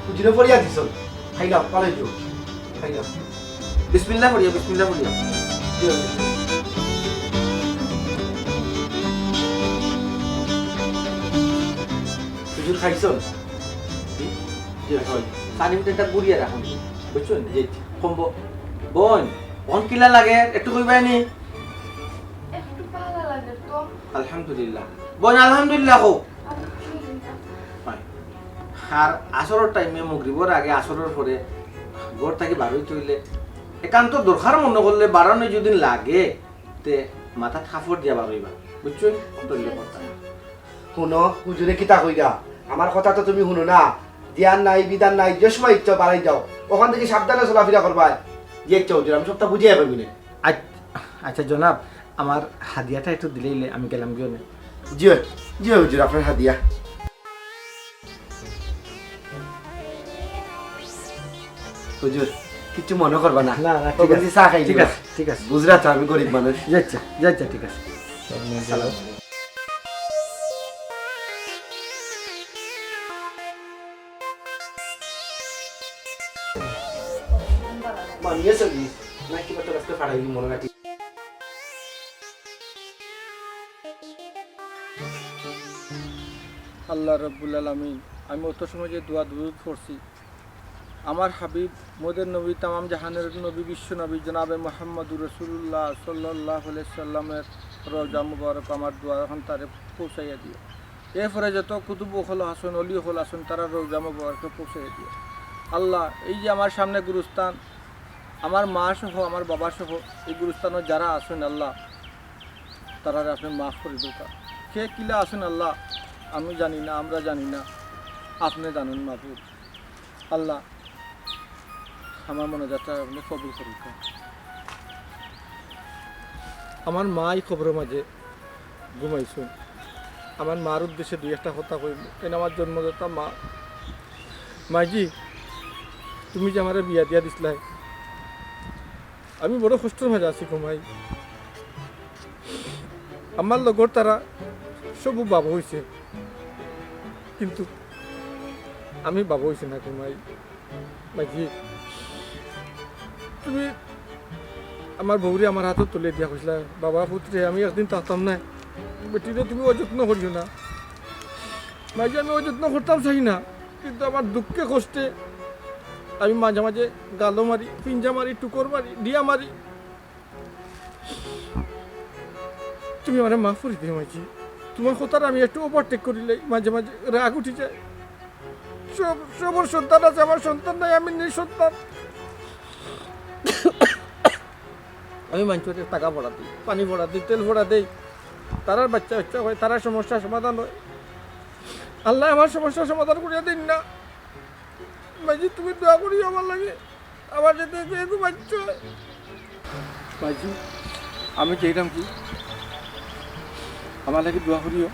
হুজুরে পড়িয়া দিছইন। খাইলাও, পালাই দিও। খাইলাও। বিসমিল্লাহ পড়িয়া, বিসমিল্লাহ পড়িয়া। হুজুর খাইছইন? জি, খাইছি। পানি ফুটে একটা গুড়িয়া রাখুন, বুঝছইন? জি, জি। কম্ব-, বইন, অখন কিলা লাগে? একটু কইবায় নি? একটু ভালা লাগে তো। আলহামদুলিল্লাহ। বইন, আলহামদুলিল্লাহ কও। আলহামদুলিল্লাহ। হয়। আর আসরর টাইমে, মগরিবর আগে, আসরর পরে ঘর থাকি বারইতে অইলে, একান্ত দরকার মনো করলে বারইন যদি লাগে, তে মাথাত কাপড় দিয়া বারইবা, বুঝছো? হুনো, হুজুরে কিতা কইরা? আমার কথা তো তুমি হুনো না। ধ্যান নাই, বিধান নাই, যে সময় ইচ্ছা বারই যাও। অখান থাকি সাবধানে চলাফিরা করবায়। জি আচ্ছা হুজুর, আমি সবটা বুঝিয়া কইমুনে। আচ্ছা, আচ্ছা জনাব, আমার হাদিয়াটা একটু দিলাইলে আমি গেলাম গিয়া নে। জি অয়, জি অয় হুজুর, আপনার হাদিয়া। হুজুর, কিচ্ছু মনো করবা না। না, না, ঠিক আছে। চা খাই ঠিক দিবা। আছে, ঠিক আছে। বুঝরা তো আমি গরিব মানুষ। জি আচ্ছা, জি আচ্ছা, ঠিক আছে। সালাম। মানিয়ে চলি, না কিবা তোর আজকে ফাড়াই মনে রাখি। আল্লাহ রাব্বুল আলামিন, আমি অত সময় যে দোয়া দুরুদ পড়ছি, আমার হাবিব, মোদের নবী, তামাম জাহানের নবী, বিশ্ব নবী জনাবে মুহাম্মদুর রাসূলুল্লাহ সাল্লাল্লাহু আলাইহি সাল্লামের রওজা মুবারক আমার দোয়া অখান তারে পৌঁছাইয়া দিও। এরপরে যত কুতুব অকল আছইন, অলি অকল আছইন, তারার রওজা মুবারকে পৌঁছাইয়া দিও। আল্লাহ, এই যে আমার সামনে গুরুস্থান, আমার মা সহ, আমার বাবা সহ এই গুরুস্থানো যারা আছইন আল্লাহ, তারারে আপনে মাফ করি দেউক্কা। কে কিলা আছইন আল্লাহ, আমি জানি না, আমরা জানি না, আপনে জানইন মাবুদ। আল্লাহ, আমার মোনাজাতটা আপনে কবুল করি দেউক্কা। আমার মা ই কবরর মাঝে ঘুমাইছইন। আমার মার উদ্দেশ্যে দুই একটা কথা কইমু। কেনে আমার জন্মদাতা মা। মাইজি, তুমি যে আমারে বিয়া দিয়া দিছলায়, আমি বড় কষ্টর মাঝে আছি গো মাই। আমার লগর তারা সবউ বাবা অইছে, কিন্তু আমি বাবা অইছি না গো মাই। মাইজি, তুমি আমার বউরে আমার আতর তলে দিয়া কইছলায়, "বাবা পুতরে, আমি একদিন থাকতাম নায়, বেটিরে তুমি অযত্ন করিও না।" মাইজি, আমি অযত্ন করতাম চাই না, কিন্তু আমার দুঃখে কষ্টে আমি মাঝে মাঝে গালো মারি, পিঞ্জা মারি, টুকর মারি, ডিয়া মারি। তুমি আমারে মাফ করি দিও মাইজি। তুমার কথারে আমি একটু overtake করিলাই, মাঝে মাঝে রাগ উঠি যায়। সব, সবর সন্তান আছে, আমার সন্তান নাই, আমি নিঃসন্তান। আমি মানষরে টাকা ভাড়া দেই, পানি ভাড়া দেই, তেল ভাড়া দেই, তারার বাচ্চা কাচ্চা অয়, তারার সমস্যার সমাধান অয়। আল্লায় আমার সমস্যার সমাধান করিয়া দেইন না। মাইজি, তুমি দোয়া করিও আমার লাগি। আমার যাতে যে একটু বাচ্চা অয়। মাইজি, আমি চাইরাম কি, আমার লাগি দোয়া করিও,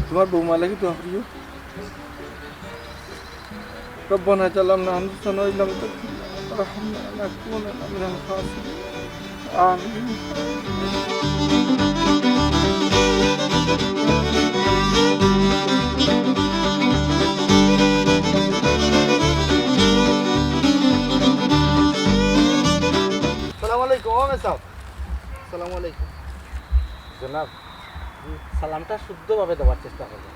তুমার বউমার লাগি দোয়া করিও। ربنا ظلمنا أنفسنا وإن لم تغفر لنا وترحمنا لنكونن من الخاسرين. আমিন। সালাম আলাইকুম, ও মেসাব। সালাম আলাইকুম। জনাব, সালামটা শুদ্ধভাবে দেওয়ার চেষ্টা করবেন।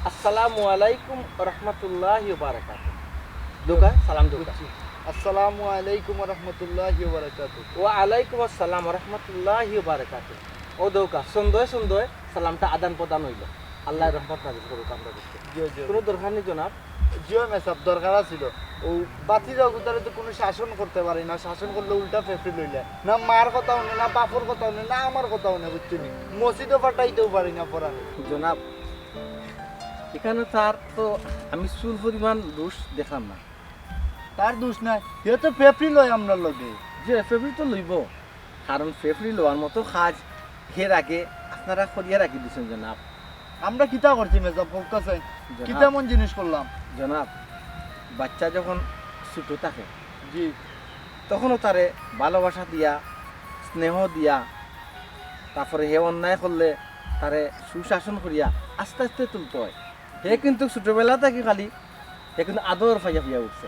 আসসালামু আলাইকুম ওয়া রাহমাতুল্লাহি ওয়া বারাকাতুহু। দেউক্কা, সালাম দেউক্কা। বুঝছি। আসসালামু আলাইকুম ওয়া রাহমাতুল্লাহি ওয়া বারাকাতুহু। ওয়া আলাইকুম আসসালাম ওয়া রাহমাতুল্লাহি ওয়া বারাকাতুহু। অউ দেউক্কা, সুন্দর সুন্দর সালামটা আদান প্রদান অইলো। আল্লায় রহমত নাজিল করুক আমরার উপরে। জি, জি। কুনু দরকার নি জনাব? জি অয় মেসাব, দরকার আছিল। অউ ভাতিজা অগুতারে তো কুনু শাসন করতে পারি না, শাসন করলে উল্টা ফেফড়ি লইলে। না মার কথা হুনে, না বাপর কথা হুনে, না আমার কথা হুনে, বুঝছো নি? মসজিদও পাঠাইতেও পারি না পড়ানি। জনাব, ইখানো তার তো আমি চুল পরিমাণ দোষ দেখলাম না। তার দোষ নাই, হে তো ফেফড়ি লয় আমরার লগে। জি, ফেফড়ি তো লইবো, কারণ ফেফড়ি লওয়ার মতো কাজ এর আগে আপনারা করিয়া রাখি দিছইন জনাব। আমরা কিতা করছি মেসাব, কউক্কা চাই? জনাব। কিতা এমন জিনিস করলাম? জনাব, বাচ্চা যখন ছোট থাকে, জি। তখনও তারে ভালোবাসা দিয়া, স্নেহ দিয়া, তারপরে হে অন্যায় করলে তারে সুশাসন করিয়া আস্তে আস্তে তুলতে হয়। হে কিন্তু ছোটবেলা থাকি খালি হে কিন্তু আদর পাইয়া পাইয়া উঠছে,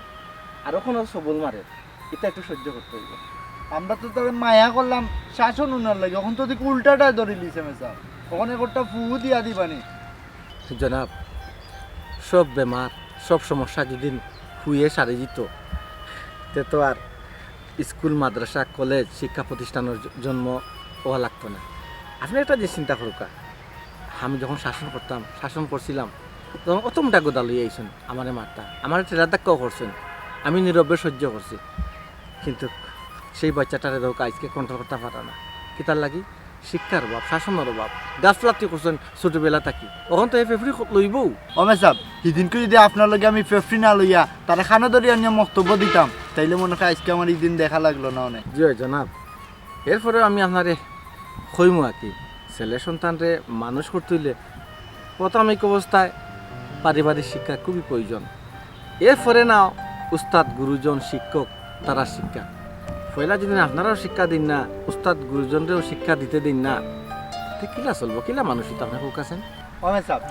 আর অখনো সবল মারে, ইটা একটু সহ্য করতে হইব। আমরা তো তারে মায়া করলাম, শাসন অনার লাগি, অখন তো দেখি উল্টাটায় ধরিলিছে মেসাব। অখন একটা ফু দিয়া দিবানি। জনাব, সব বেমার, সব সমস্যা যদি ফুয়ে সারি দিত, তে তো আর স্কুল, মাদ্রাসা, কলেজ, শিক্ষা প্রতিষ্ঠানের জ-, জন্ম অওয়া লাগতো না। আপনে একটা জিনিস চিন্তা করুক্কা, আমি যখন শাসন করতাম, শাসন করছিলাম, তখন অত মোটা গদা লইয়া আইছইন, আমারে মারতা, আমারে ঠেলা ধাক্কাও করছইন, আমি নীরবে সহ্য করছি। কিন্তু সেই বাচ্চাটারে দেখউক্কা আইজকে control করতা পারা না। কিতার লাগি? শিক্ষার অভাব, শাসনের অভাব। গাফলাতি করছইন ছোটবেলা থাকি। অখন তো হে ফেফড়ি খ-, লইবউ। ও মেসাব, হিদিনকু যদি আপনার লগে আমি ফেফড়ি না লইয়া, তারে কানো ধরি আনিয়া মক্তব্য দিতাম, তাইলে মনে হয় আইজকে আমার ই দিন দেখা লাগলো না অনে। জি অয় জনাব। এরপরেও আমি আপনারে কইমু আর কি, ছেলে সন্তানরে মানুষ করতে অইলে প্রাথমিক অবস্থায় পারিবারিক শিক্ষা খুবই প্রয়োজন। এরপরে না উস্তাদ, গুরুজন, শিক্ষক, তারা শিক্ষা। পয়লা যদি আপনারাও শিক্ষা দিন না, উস্তাদ, গুরুজনরেও শিক্ষা দিতে দিন না, তে কিলা চলবো, কিলা মানুষ অইতো আপনার কাছে? ও মেসাব,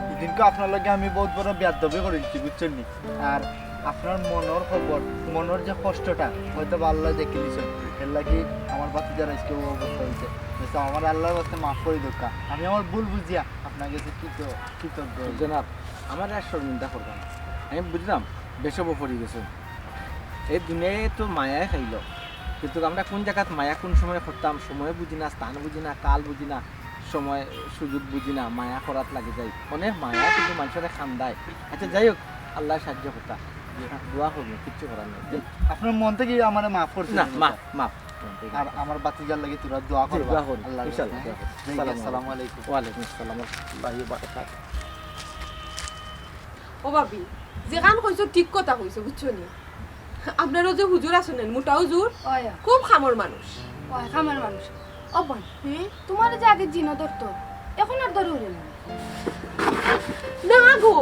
হিদিনকু আপনার লগে আমি বহুত বড় বেয়াদবি করিলিছি, বুঝছইন নি? আর আপনার মনর খবর, মনর যে কষ্টটা, হয়তো বা আল্লায় দেখিলিছইন, এর লাগি আমার ভাতিজার আইজকে অউ অবস্থা অইছে। মেসাব, আমারে আল্লার ওয়াস্তে মাফ করি দেউক্কা, আমি আমার ভুল বুঝিয়া আপনার গেছে কৃত-, কৃতজ্ঞ অই। জনাব, আমারে আর শর্মিন্দা করবা না। আমি বুঝলাম, বেশবো পড়ি গেছে। এই দুনিয়ায় তো মায়ায় খাইল, কিন্তু আমরা কোন জাগাত মায়া কোন সময় করতাম, সময় বুঝি না, স্থান বুঝি না, কাল বুঝি না, সময় সুযোগ বুঝি না, মায়া করাত লাগি যাই। অনেক মায়া কিন্তু মানষরে কান্দায়। আচ্ছা, যাই হোক, আল্লায় সাহায্য করতা। দোয়া করবেন, কিচ্ছু করার নেই। আপনার মন থাকি আমারে মাফ করছেন না, নি? মাফ, মাফ। আর আমার ভাতিজার লাগি তোরা দোয়া জি, করবা। দোয়া করবেন, আল্লাহর ইনশাআল্লাহ, ওয়াস্তে। দোয়া করবেন। যাই গি, আসসালামু আসসালামু আলাইকুম। ওয়ালাইকুম আসসালাম ওয়া রাহমাতুল্লাহি ওয়া বারাকাতুহু। ও ভাবি, যেখান কইছো ঠিক কথা কইছো, বুঝছো নি? আপনারও যে হুজুর আছইন, মোটা হুজুর, অয়। খুব কামর মানুষ। অয়, কামর মানুষ। ও বোন, হুম? তুমারে যে আগে জিনে ধরতো, এখন আর ধরে উরে না? না গো,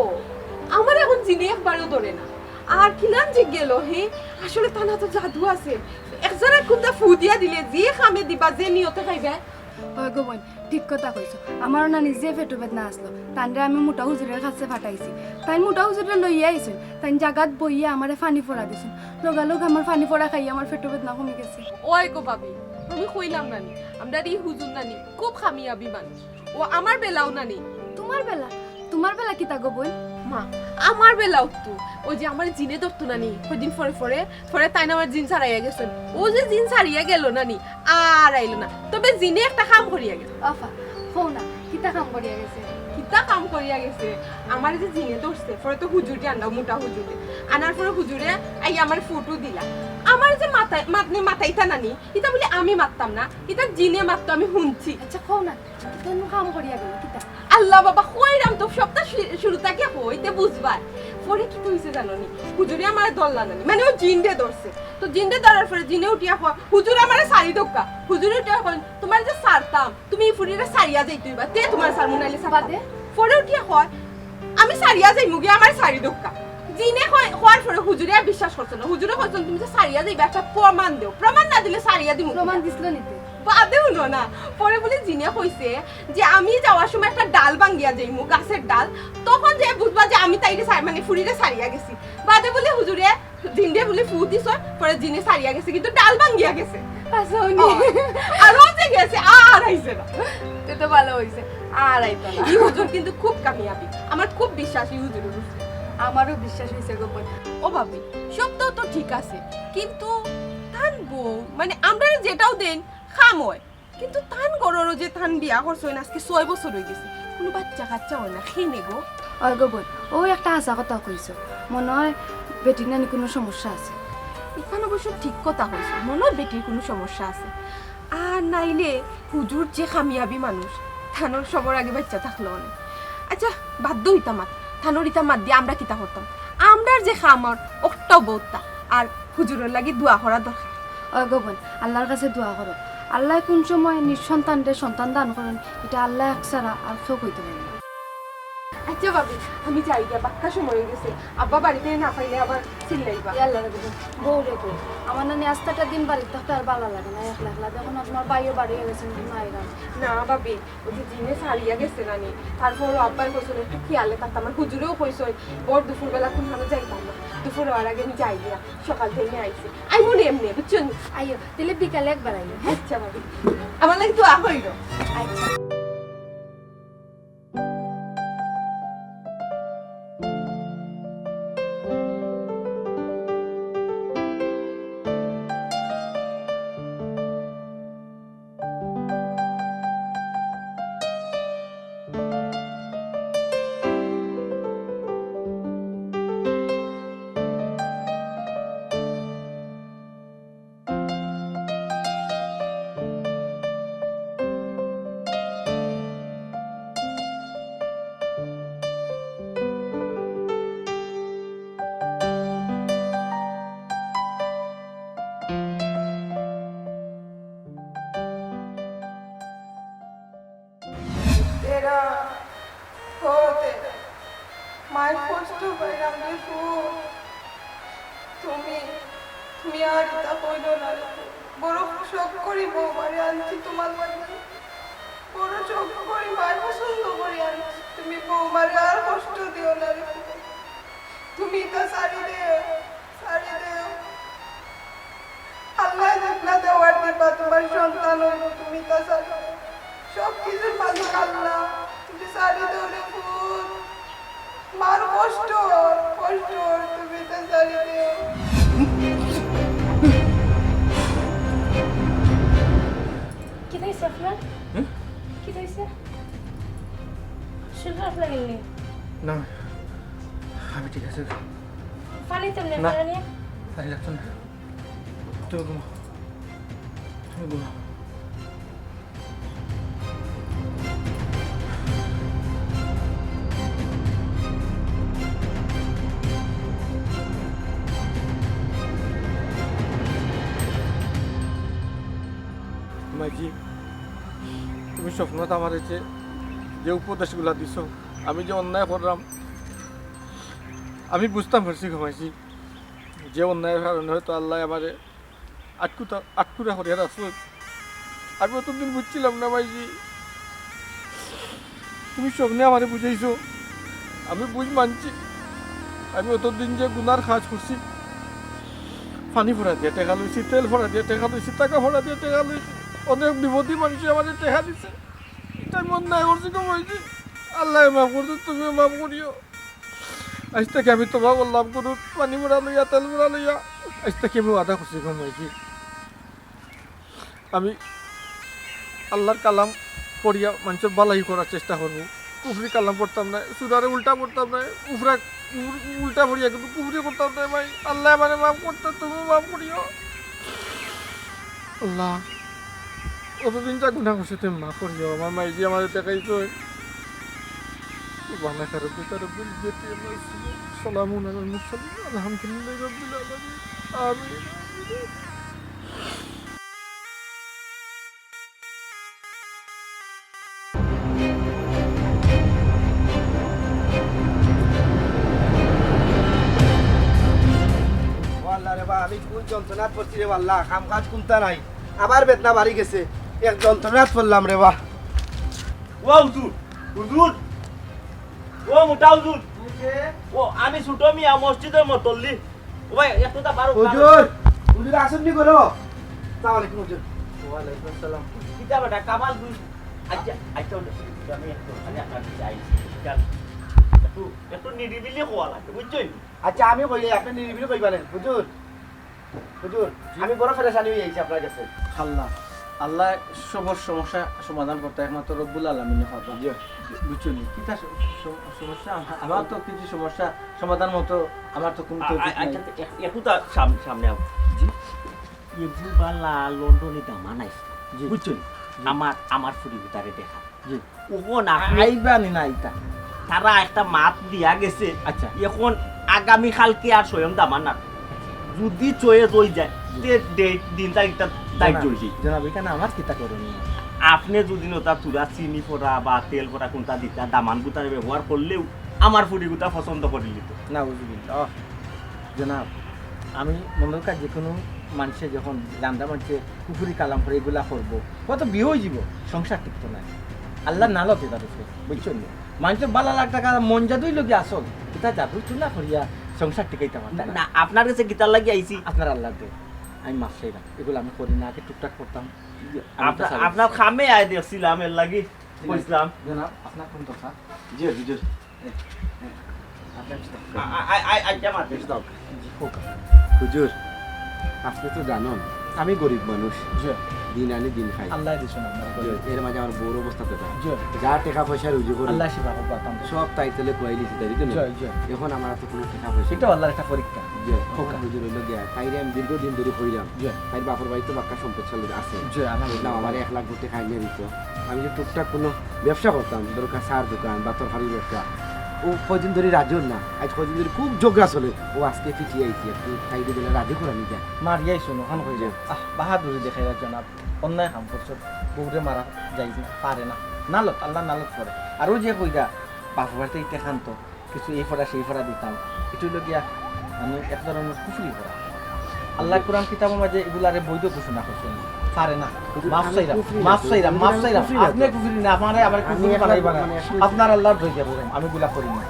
আমার এখন জিনে একবারও ধরে না। আর কিলান যে গেল, হে, আসলে তান আতো জাদু আছে। এক জাগাত কুন্তা ফু দিয়া দিলে, যে কামে দিবা, যে নিয়তে খাইবা। অয় গো বোন, ঠিক কথা কইছো। আমারও নানি যে পেটো বেদনা আছলো, তানরে আমি মোটা হুজুরের কাছে পাঠাইছি। তাইন মোটা হুজুররে লইয়া আইছইন, তাইন জাগাত বইয়া আমারে পানি পড়া দিছইন। লগালগ আমার পানি পড়া খাইয়া আমার পেটো বেদনা কমি গেছে। অয় গো ভাবি, আমি কইলাম নানি, আমরার ই হুজুর নানি খুব কামিয়াবি মানুষ। ও আমার বেলাও নানি। তুমার বেলা? তুমার বেলা কিতা গো বোন? মা, আমার বেলাও তো, ওই যে আমারে জিনে ধরতো নানি, কয়দিন পরে পরে, পরে তাইন আমার জিন ছাড়াইয়া গেছইন। ও যে জিন ছাড়িয়া গেল নানি, আর আইলো না। তবে জিনে একটা কাম করিয়া গেছে। আফা, কও না, কিতা কাম করিয়া গেছে? কিতা কাম করিয়া গেছে? আমারে যে জিনে ধরছে, পরে তো হুজুররে আনলা, মোটা হুজুররে। আনার পরে হুজুরে আইয়া আমারে ফটো দিলা। আমারে যে মাথায়, মাতনে মাতাইতা নানি, ইতা বুলে আমি মাততাম না, ইতা জিনে মাততো, আমি হুনছি। আচ্ছা, কও না, কিতা নু কাম করিয়া গেল, কিতা? আল্লাহ বাবা, কইরাম তো সবটা শু-, শুরু থাকি কইতে বুঝবায়। পরে কিতা অইছে জানো নি? হুজুরে আমারে ধরলা নানি, মানে ও জিনরে ধরছে। তো জিনরে ধরার পরে জিনে উঠিয়া কয়, "হুজুর আমারে ছাড়ি দেউক্কা।" হুজুরে উঠিয়া কয়, "তুমারে যে ছাড়তাম, তুমি ই ফুরিরে ছাড়িয়া যাইতে অইবা, তে তুমারে ছাড়মু নাইলে ছাড়তাম না।" বাদে? পরে উঠিয়া কয়, "আমি ছাড়িয়া যাইমু গি, আমারে ছাড়ি দেউক্কা।" জিনে কয়, কওয়ার পরে হুজুরে আর বিশ্বাস করছে না। হুজুরে কইছইন, "তুমি যে ছাড়িয়া যাইবা, একটা প্রমাণ দেও, প্রমাণ না দিলে ছাড়িয়া দিমু কিলা?" প্রমাণ দিছলো নি তে? বাদে হুনো না, পরে বুলে জিনে কইছে যে আমি যাওয়ার সময় একটা ডাল ভাঙ্গিয়া যাইমু, গাছের ডাল, তখন যে বুঝবা যে আমি তাইরে ছাড়-, মানে ফুরিরে ছাড়িয়া গেছি। বাদে বুলে হুজুরে, জিনরে বুলে ফু দিছে, পরে জিনে ছাড়িয়া গেছে, কিন্তু ডাল ভাঙ্গিয়া গেছে। আচ্ছা, উনি ও, আর ও যে গেছে, আর আইছে না। তে তো ভালা অইছে, আর আইতো না। ই হুজুর কিন্তু খুব কামিয়াবি, আমার খুব বিশ্বাস ই হুজুরর উপরে। আমারও বিশ্বাস অইছে গো বোন। ও ভাবি, সবটাও তো ঠিক আছে, কিন্তু তান বউ, মানে আমরা যেটাও দেন, কাম অয়। কিন্তু তান ঘররও যে তান বিয়া করছইন, আজকে ছয় বছর অই গেছে, কুনু বাচ্চা কাচ্চা অয় না, কেনে গো? অয় গো বোন, অউ একটা হাছা কথা কইছো, মনো অয় বেটির নানি কুনু সমস্যা আছে। ইখান অবশ্য ঠিক কথা কইছো, মনো অয় বেটির কুনু সমস্যা আছে। আর নাইলে হুজুর যে কামিয়াবি মানুষ, তানর সবর আগে বাচ্চা থাকলো অনে। আচ্ছা, বাদ দেও ইতা মাত, তানর ইতা মাত দিয়া আমরা কিতা করতাম? আমরার যে কাম আর অকটাও বউততা, আর হুজুরর লাগি দোয়া করা দরকার। অয় গো বোন, আল্লার কাছে দোয়া করো। আল্লায় কুন সময় নিঃসন্তানরে সন্তান দান করইন, ইটা আল্লা এক ছাড়া আর কেউ কইতে পারে না। যে ভাবি, আমি যাই গিয়া, বাক্কা সময় অই গেছে। আব্বা বাড়িত না পাইলে আবার চিল্লাইবা। ইয়াল্লা রে বাবা, বউ রে বউ। আমার নানি আস্তাটা দিন বাড়িত থাকতে আর ভালা লাগে না, একলা একলা। দেখো না, তুমার ভাইও বাড়ি গেছে, তুমি আইরা না। না ভাবি, ওই যে জিনে ছাড়িয়া গেছে নানি, তারপরও আব্বায় কইছইন একটু খিয়ালে থাকতে। আমার হুজুরেও কইছইন, ভর দুপুরবেলা কুনখানো যাইতাম না, দুপুর অওয়ার আগে আমি যাই গিয়া, সকাল থাকি আইছি। আইমু নে এমনে, বুঝছো নি? আইও, তাইলে বিকালে একবার আইও, হ্যাঁ? আচ্ছা ভাবি, আমার লাগি দোয়া কইরো। আচ্ছা। তেরা, ও তেরা, মায় কষ্ট পাইরাম রে ফুত। তুমি, তুমি আর ইতা কইরো না রে ফুত। বড় শখ করি বৌমারে আনছি তুমার লাগি। বড় শখ করি মায় পছন্দ করি আনছি। তুমি বৌমারে আর কষ্ট দিও না রে ফুত। তুমি ইতা ছাড়ি দেও, ছাড়ি দেও। আল্লায় যেতা দেওয়ার দিবা, তুমার সন্তান অইবো, তুমি ইতা ছাড়ি দেও। সব কিছুর মালিক আল্লাহ, তুমি ছাড়ি দেও রে ফুত। মার কষ্ট অর, কষ্ট অর, তুমি ইতা ছাড়ি দেও। কিতা অইছে আপনার? হুম? কিতা অইছে? শরীর খারাপ লাগের নি? না, আমি ঠিক আছি। পানি তো এমনি না। পানি নিয়ে? পানি লাগতো না। তুমি ঘুমাও, তুমি ঘুমাও। মাইজি, তুমি স্বপ্নত আমারে যে, যে উপদেশগুলা দিছো, আমি যে অন্যায় করলাম, আমি বুঝতাম পারছি গো মাইজি, যে অন্যায়ের কারণে হয়তো আল্লায় আমারে আটকুতা-, আটকুরা করিয়া রাখছইন। আমি অতদিন বুঝছিলাম না মাইজি, তুমি স্বপ্নে আমারে বুঝাইছো, আমি বুঝ মানছি। আমি অতদিন যে গুনার কাজ করছি, পানি ভরা দিয়া টেকা লইছি, তেল ভরা দিয়া টেকা লইছি, টাকা ভরা দিয়া টেকা লইছি, অনেক বিপদী মানষে আমারে টেকা দিছে, ইটা আমি অন্যায় করছি গো মাইজি। আল্লায় মাফ করছইন, তুমিও মাফ করিও। আইজ থাকি আমি তওবা করলাম, কুনু পানি ভরা লইয়া, তেল ভরা লইয়া, আইজ থাকি আমি ওয়াদা করছি গো মাইজি। আমি আল্লার কালাম পড়িয়া মানষর ভালাই করার চেষ্টা করমু। কুফরি কালাম পড়তাম নায়, সুরারে উল্টা পড়তাম নায়, উফরা-, উল-, উল্টা পড়িয়া কিন্তু কুফরি করতাম নায় ভাই। আল্লায় আমারে মাফ করতা, তুমিও মাফ করিও। আল্লাহ, অতদিন যা গুনা করছি তুমি মাফ করিও। আমার মাইজি আমারে ঠেকাইছইন। سبحان ربك رب العزة عما يصفون، سلام على المرسلين، والحمد لله رب العالمين. آمين. ও আল্লাহ রে বা, আমি কোন যন্ত্রণাত পড়ছি রে বা আল্লাহ, কাম কাজ কুন্তা নাই, আবার বেদনা বাড়ি গেছে, এক যন্ত্রণাত পড়লাম রে বা। ও হুজুর, হুজুর, ও মোটা হুজুর, ও আমি ছোট মিয়া মসজিদর মতল্লি। ও ভাই, একটু তা বারো, হুজুর, হুজুর আছইন নি ঘরো? আসসালামু আলাইকুম হুজুর। ওয়ালাইকুম আসসালাম। কিতা বেটা, কামাল তুই? আচ্ছা, আচ্ছা, হুজুর, আমি একটু, আমি আপনার কাছে আইছি। একটু, একটু নিরিবিলি কওয়া লাগে, বুঝছইন? আচ্ছা, আমি কইলে আপনে নিরিবিলি কইবা নে, হুজুর। হুজুর, আমি বড় পেরেশানি অইয়া আইছি আপনার কাছে। আল্লাহ, আল্লাহ সবর সমস্যা সমাধান করতা একমাত্র রব্বুল আলামিনে পারবা। জি। বুঝছো নি? কিতা স-, স-, সমস্যা? আমা-, আমার তো কিছু সমস্যা সমাধান মতো আমার তো কোনো আ-, আ-, তৌফিক নাই। আচ্ছা, এক-, একটু তা সাম-, সামনে আও। জি। এগু বালা লন্ডনি দামান আইছে। জি। বুঝছো নি? জি। আমার, আমার ফুরি ভিতরে দেখা। জি। ওগো না, আইবা নি না আইতা? তারা একটা মাত দিয়া গেছে। আচ্ছা। এখন আগামী কালকে আর স্বয়ং দামান না। যদি চয়েস অই যায়, জি। তে ডেট দিন তারিখটা তাই জনাব, জলদি। জনাব, এখানে আমার কিতা করণীয়? আপনে যদি নতা থুড়া চিনি ফড়া বা তেল ফড়া কুন্তা দিতা, দামান গুতারে ব্যবহার করলেও আমার ফুড়িগুতা পছন্দ করিলিতো। নাউজুবিল্লাহ। জনাব, আমি মনে করি যে কোনো মানষে যখন জানতা মানষে কুফুরি কালাম পড়ে ইগুলা করবো, ও তো বিয়া অইযিবো, সংসার টিকতো নায়। আল্লার নালত ইতার উপরে, বুঝছইন নি? মানষর বালা লাখ টাকা মন জাদুই লগে আসল, ইতা জাদু তো না করিয়া সংসার টিকাইতা পারতা না। না, আপনার গেছে কিতার লাগি আইছি? আপনার আল্লার দে, আমি মাফ চাইরাম, ইগুলা আমি করি না, আগে টুকটাক করতাম। আমি আপনার, আপনার কামে আয় দেখছিলাম, এর লাগি কইছিলাম। জনাব, আপনার কোন কথা? জি, জি, জি। এ, এ, আপনি একটু দাও। আ-, আ-, আ-, আ-, আচ্ছা, মাত্র। একটু দাও। জি, হোক। হুজুর, আপনি তো জানেন, আমি গরিব মানুষ। জি। দিন আনি দিন খাই। আল্লাহ দিছইন আপনার জি, উপরে। এর মাঝে আমার বউর অবস্থা তো খারাপ। জি। যা টেকা পয়সা রুজি করি, আল্লাহ শিফা হোক, বাতাম। সব তাই তলে কইলিছি, তাই তো না? জি, জি। এখন আমার হাতে কোনো টেকা পয়সা এটা নেই। আল্লাহর একটা পরীক্ষা। জি, হোক। হুজুর, অইলো গিয়া, তাইরে আমি দীর্ঘদিন ধরে কইরাম। জি। তাইর বাপর বাড়ি তো বাক্কা সম্পদ সালদ আছে। জি, আলহামদুলিল্লাহ। না, আমার এক লাখ গো টেকা আইনে দিত। আমি যে টুকটাক কোনো ব্যবসা করতাম, দরকার চার দোকান বা তরকারির ব্যবসা, ও কয়দিন ধরে রাজি অর না। আজ কয়দিন ধরে খুব ঝগড়া চলে, ও আজকে পিটিয়ে আইছি, একটু সাইডে দিলে রাজি করানি যায়। মারিয়াই শোনো, হান হয়ে যায়। আহ, বাহাদুরি দেখাইলা জনাব, অন্যায় কাম করছো, বউরে মারা যায় না, পারে না, নালত, আল্লাহ নালত করে। আর ও যে কইরা, বাপর বাড়িতে ইতে খান তো, কিছু এই ফড়া সেই ফড়া দিতাম। এটা অইলো গিয়া মানে এক ধরনের কুফরি করা। আল্লাহ কোরআন কিতাবর মাঝে ইগুলারে বৈধ ঘোষণা করছইন। পারে না। কুফরি, মাফ আমি চাইরাম, কুফরি না, মাফ চাইরাম, কুফরি মাফ না, চাইরাম। কুফরি না। আপনে কুফরি না, আমারে আবার আমি কুফরি এক বানাইবা না। মানে এক আমি ইগুলা করি না।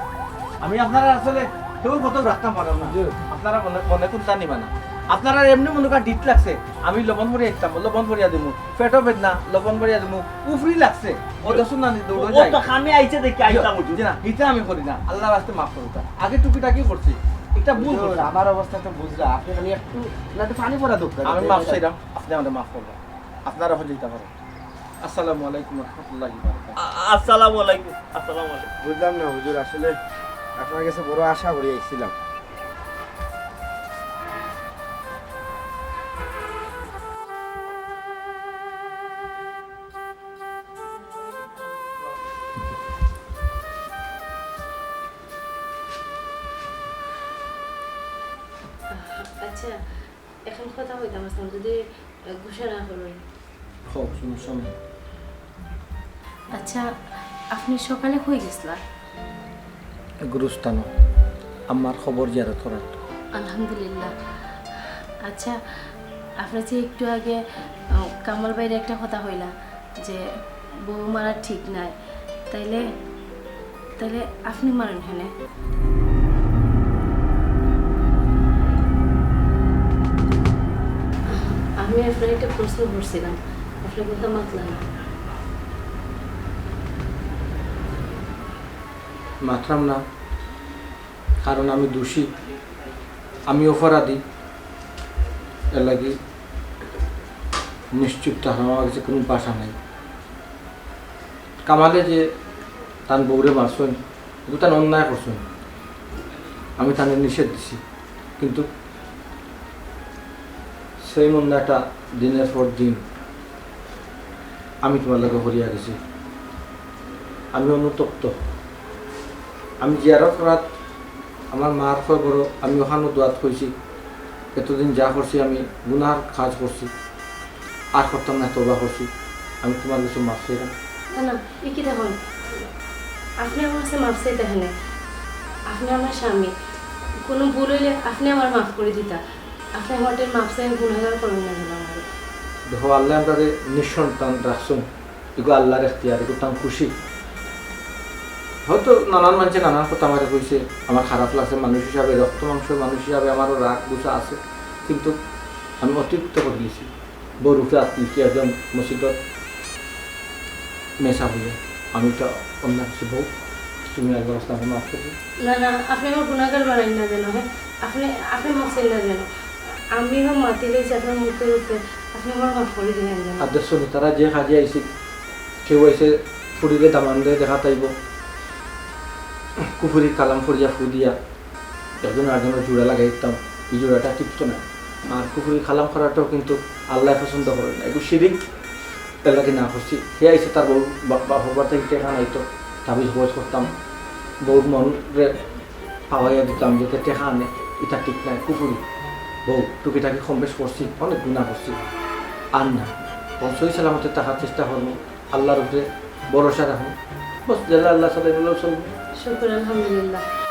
আমি আপনারা আসলে কেউ কত রাখতাম পারলাম না। জি। আপনারা মনে, মনে কুন্তা নিবা না। আপনারা এমনি মনে করেন ডিট লাগছে, আমি লবণ ভরিয়া দিতাম, লবণ ভরিয়া দিমু। পেটও বেদনা, লবণ ভরিয়া দিমু। উফরি লাগছে। ও দেখুন না, নি দৌড়ে ও যাই। তো কামে আইছে দেখি আইতাম হুজুর। জি না, ইটা আমি করি না। আল্লাহর রাস্তে মাফ করুক। আগে টুকিটাকি করছি। এটা ভুল হুজুর, করছি। আমার অবস্থা তো বুঝলা। আপনি খালি একটু, না, একটু পানি পড়া দরকার। আমি মাফ চাইলাম, আপনি আমারে মাফ করবেন। আপনারা হয়ে যেতে পারেন। আসসালামু আলাইকুম ওয়া রাহমাতুল্লাহি ওয়া বারাকাতুহু। আ-, আসসালামু আলাইকুম। আসসালামু আলাইকুম। বুঝলাম না হুজুর, আসলে আপনার কাছে বড় আশা করি আইছিলাম। আচ্ছা, এখন কথা কইতাম আসলাম, যদি, আহ, গুসা না করইন। হোক, সমস্যা নাই। আচ্ছা, আপনি সকালে কই গেছলা? গুরুস্থানো, আমার কবর জিয়ারত করার। আলহামদুলিল্লাহ। আচ্ছা, আপনি যে একটু আগে, আহ, কামাল ভাইরে একটা কথা কইলা, যে বউ মারা ঠিক নায়, তাইলে, তাইলে আপনি মারেন কেনে? আমি আপনারে একটা প্রশ্ন করছিলাম, আপনি কুন্তা মাতলা না। মাতরাম না, কারণ আমি দোষী, আমি অপরাধী, এর লাগি নিশ্চুপ থাকরাম, আমার কাছে কোনো ভাষা নাই। কামালে যে তান বউরে মারছইন, এগু তান অন্যায় করছইন, আমি তানে নিষেধ দিছি, কিন্তু সেই অন্যায়টা দিনের পর দিন আমি তুমার লগে করিয়া গেছি। আমি অনুতপ্ত। আমি জিয়ারত করাত আমার মার কবরো আমি অখানো দোয়াত কইছি, এতদিন যা করছি আমি গুনার কাজ করছি, আর করতাম না, তওবা করছি, আমি তুমার কাছে মাফ চাইরাম। না, না, ই কিতা কইন? আপনে আমার কাছে মাফ চাইতা কেনে? আপনে আমার স্বামী, কুনু ভুল অইলে আপনে আমারে মাফ করি দিতা। আপনে আমার মাফ চাইন, গুনাগার করইন না যেন আমারে। দেখো, আল্লায় আমরারে নিঃসন্তান রাখছইন, ইগু আল্লার এখতিয়ার, ইগু তান খুশি। হয়তো নানান মানষে নানান কথা আমারে কইছে, আমার খারাপ লাগছে, মানুষ হিসাবে, রক্ত মাংসর মানুষ হিসাবে আমারও রাগ গুসা আছে, কিন্তু আমি অতিরিক্ত করিলিছি। বউর উপরে আত তুলছি একজন মসজিদর মেসাব অইয়া, আমি তো অন্যায় করছি। বউ, তুমি আল্লার রাস্তায় মাফ করি দিও। না, না, আপনে আমার গুনাগার বানাইন না যেন, হ্যাঁ? আপনে, আপনে মাফ চাইন না যেন। আমি অখন মাতি লইছি আপনার মুখের উপরে, আপনে আমার মাফ করি দিলেন যেন। আর দেখছো নি, তারা যে কাজে আইছে, কেউ আইছে ফুড়িরে দামান্দরে দেখাত আইবো, কুফুরি কালাম পড়িয়া ফু দিয়া, একজন আরজনর জুড়া লাগাই দিতাম, ই জুড়াটা টিকতো না। আর কুফুরি কালাম করাটাও কিন্তু আল্লায় পছন্দ করইন না, ইগু শিরিক, এর লাগি না করছি। হে আইছে তার বউ বা-, বাপর বাড়ি থাকি টেকা আনাইতো, তাবিজ কবজ করতাম, বউর মনরে পাওয়াইয়া দিতাম যাতে টেকা আনে, ইটা ঠিক নায়, কুফুরি। বউ, টুকিটাকি কম বেশ করছি, অনেক গুনা করছি, আর না। বরং সহি সালামতে থাকার চেষ্টা করমু, আল্লার উপরে ভরসা রাখমু। বাস, যেলা আল্লাহ চালাইন অলাউ চলবো। শুকুর আলহামদুলিল্লাহ।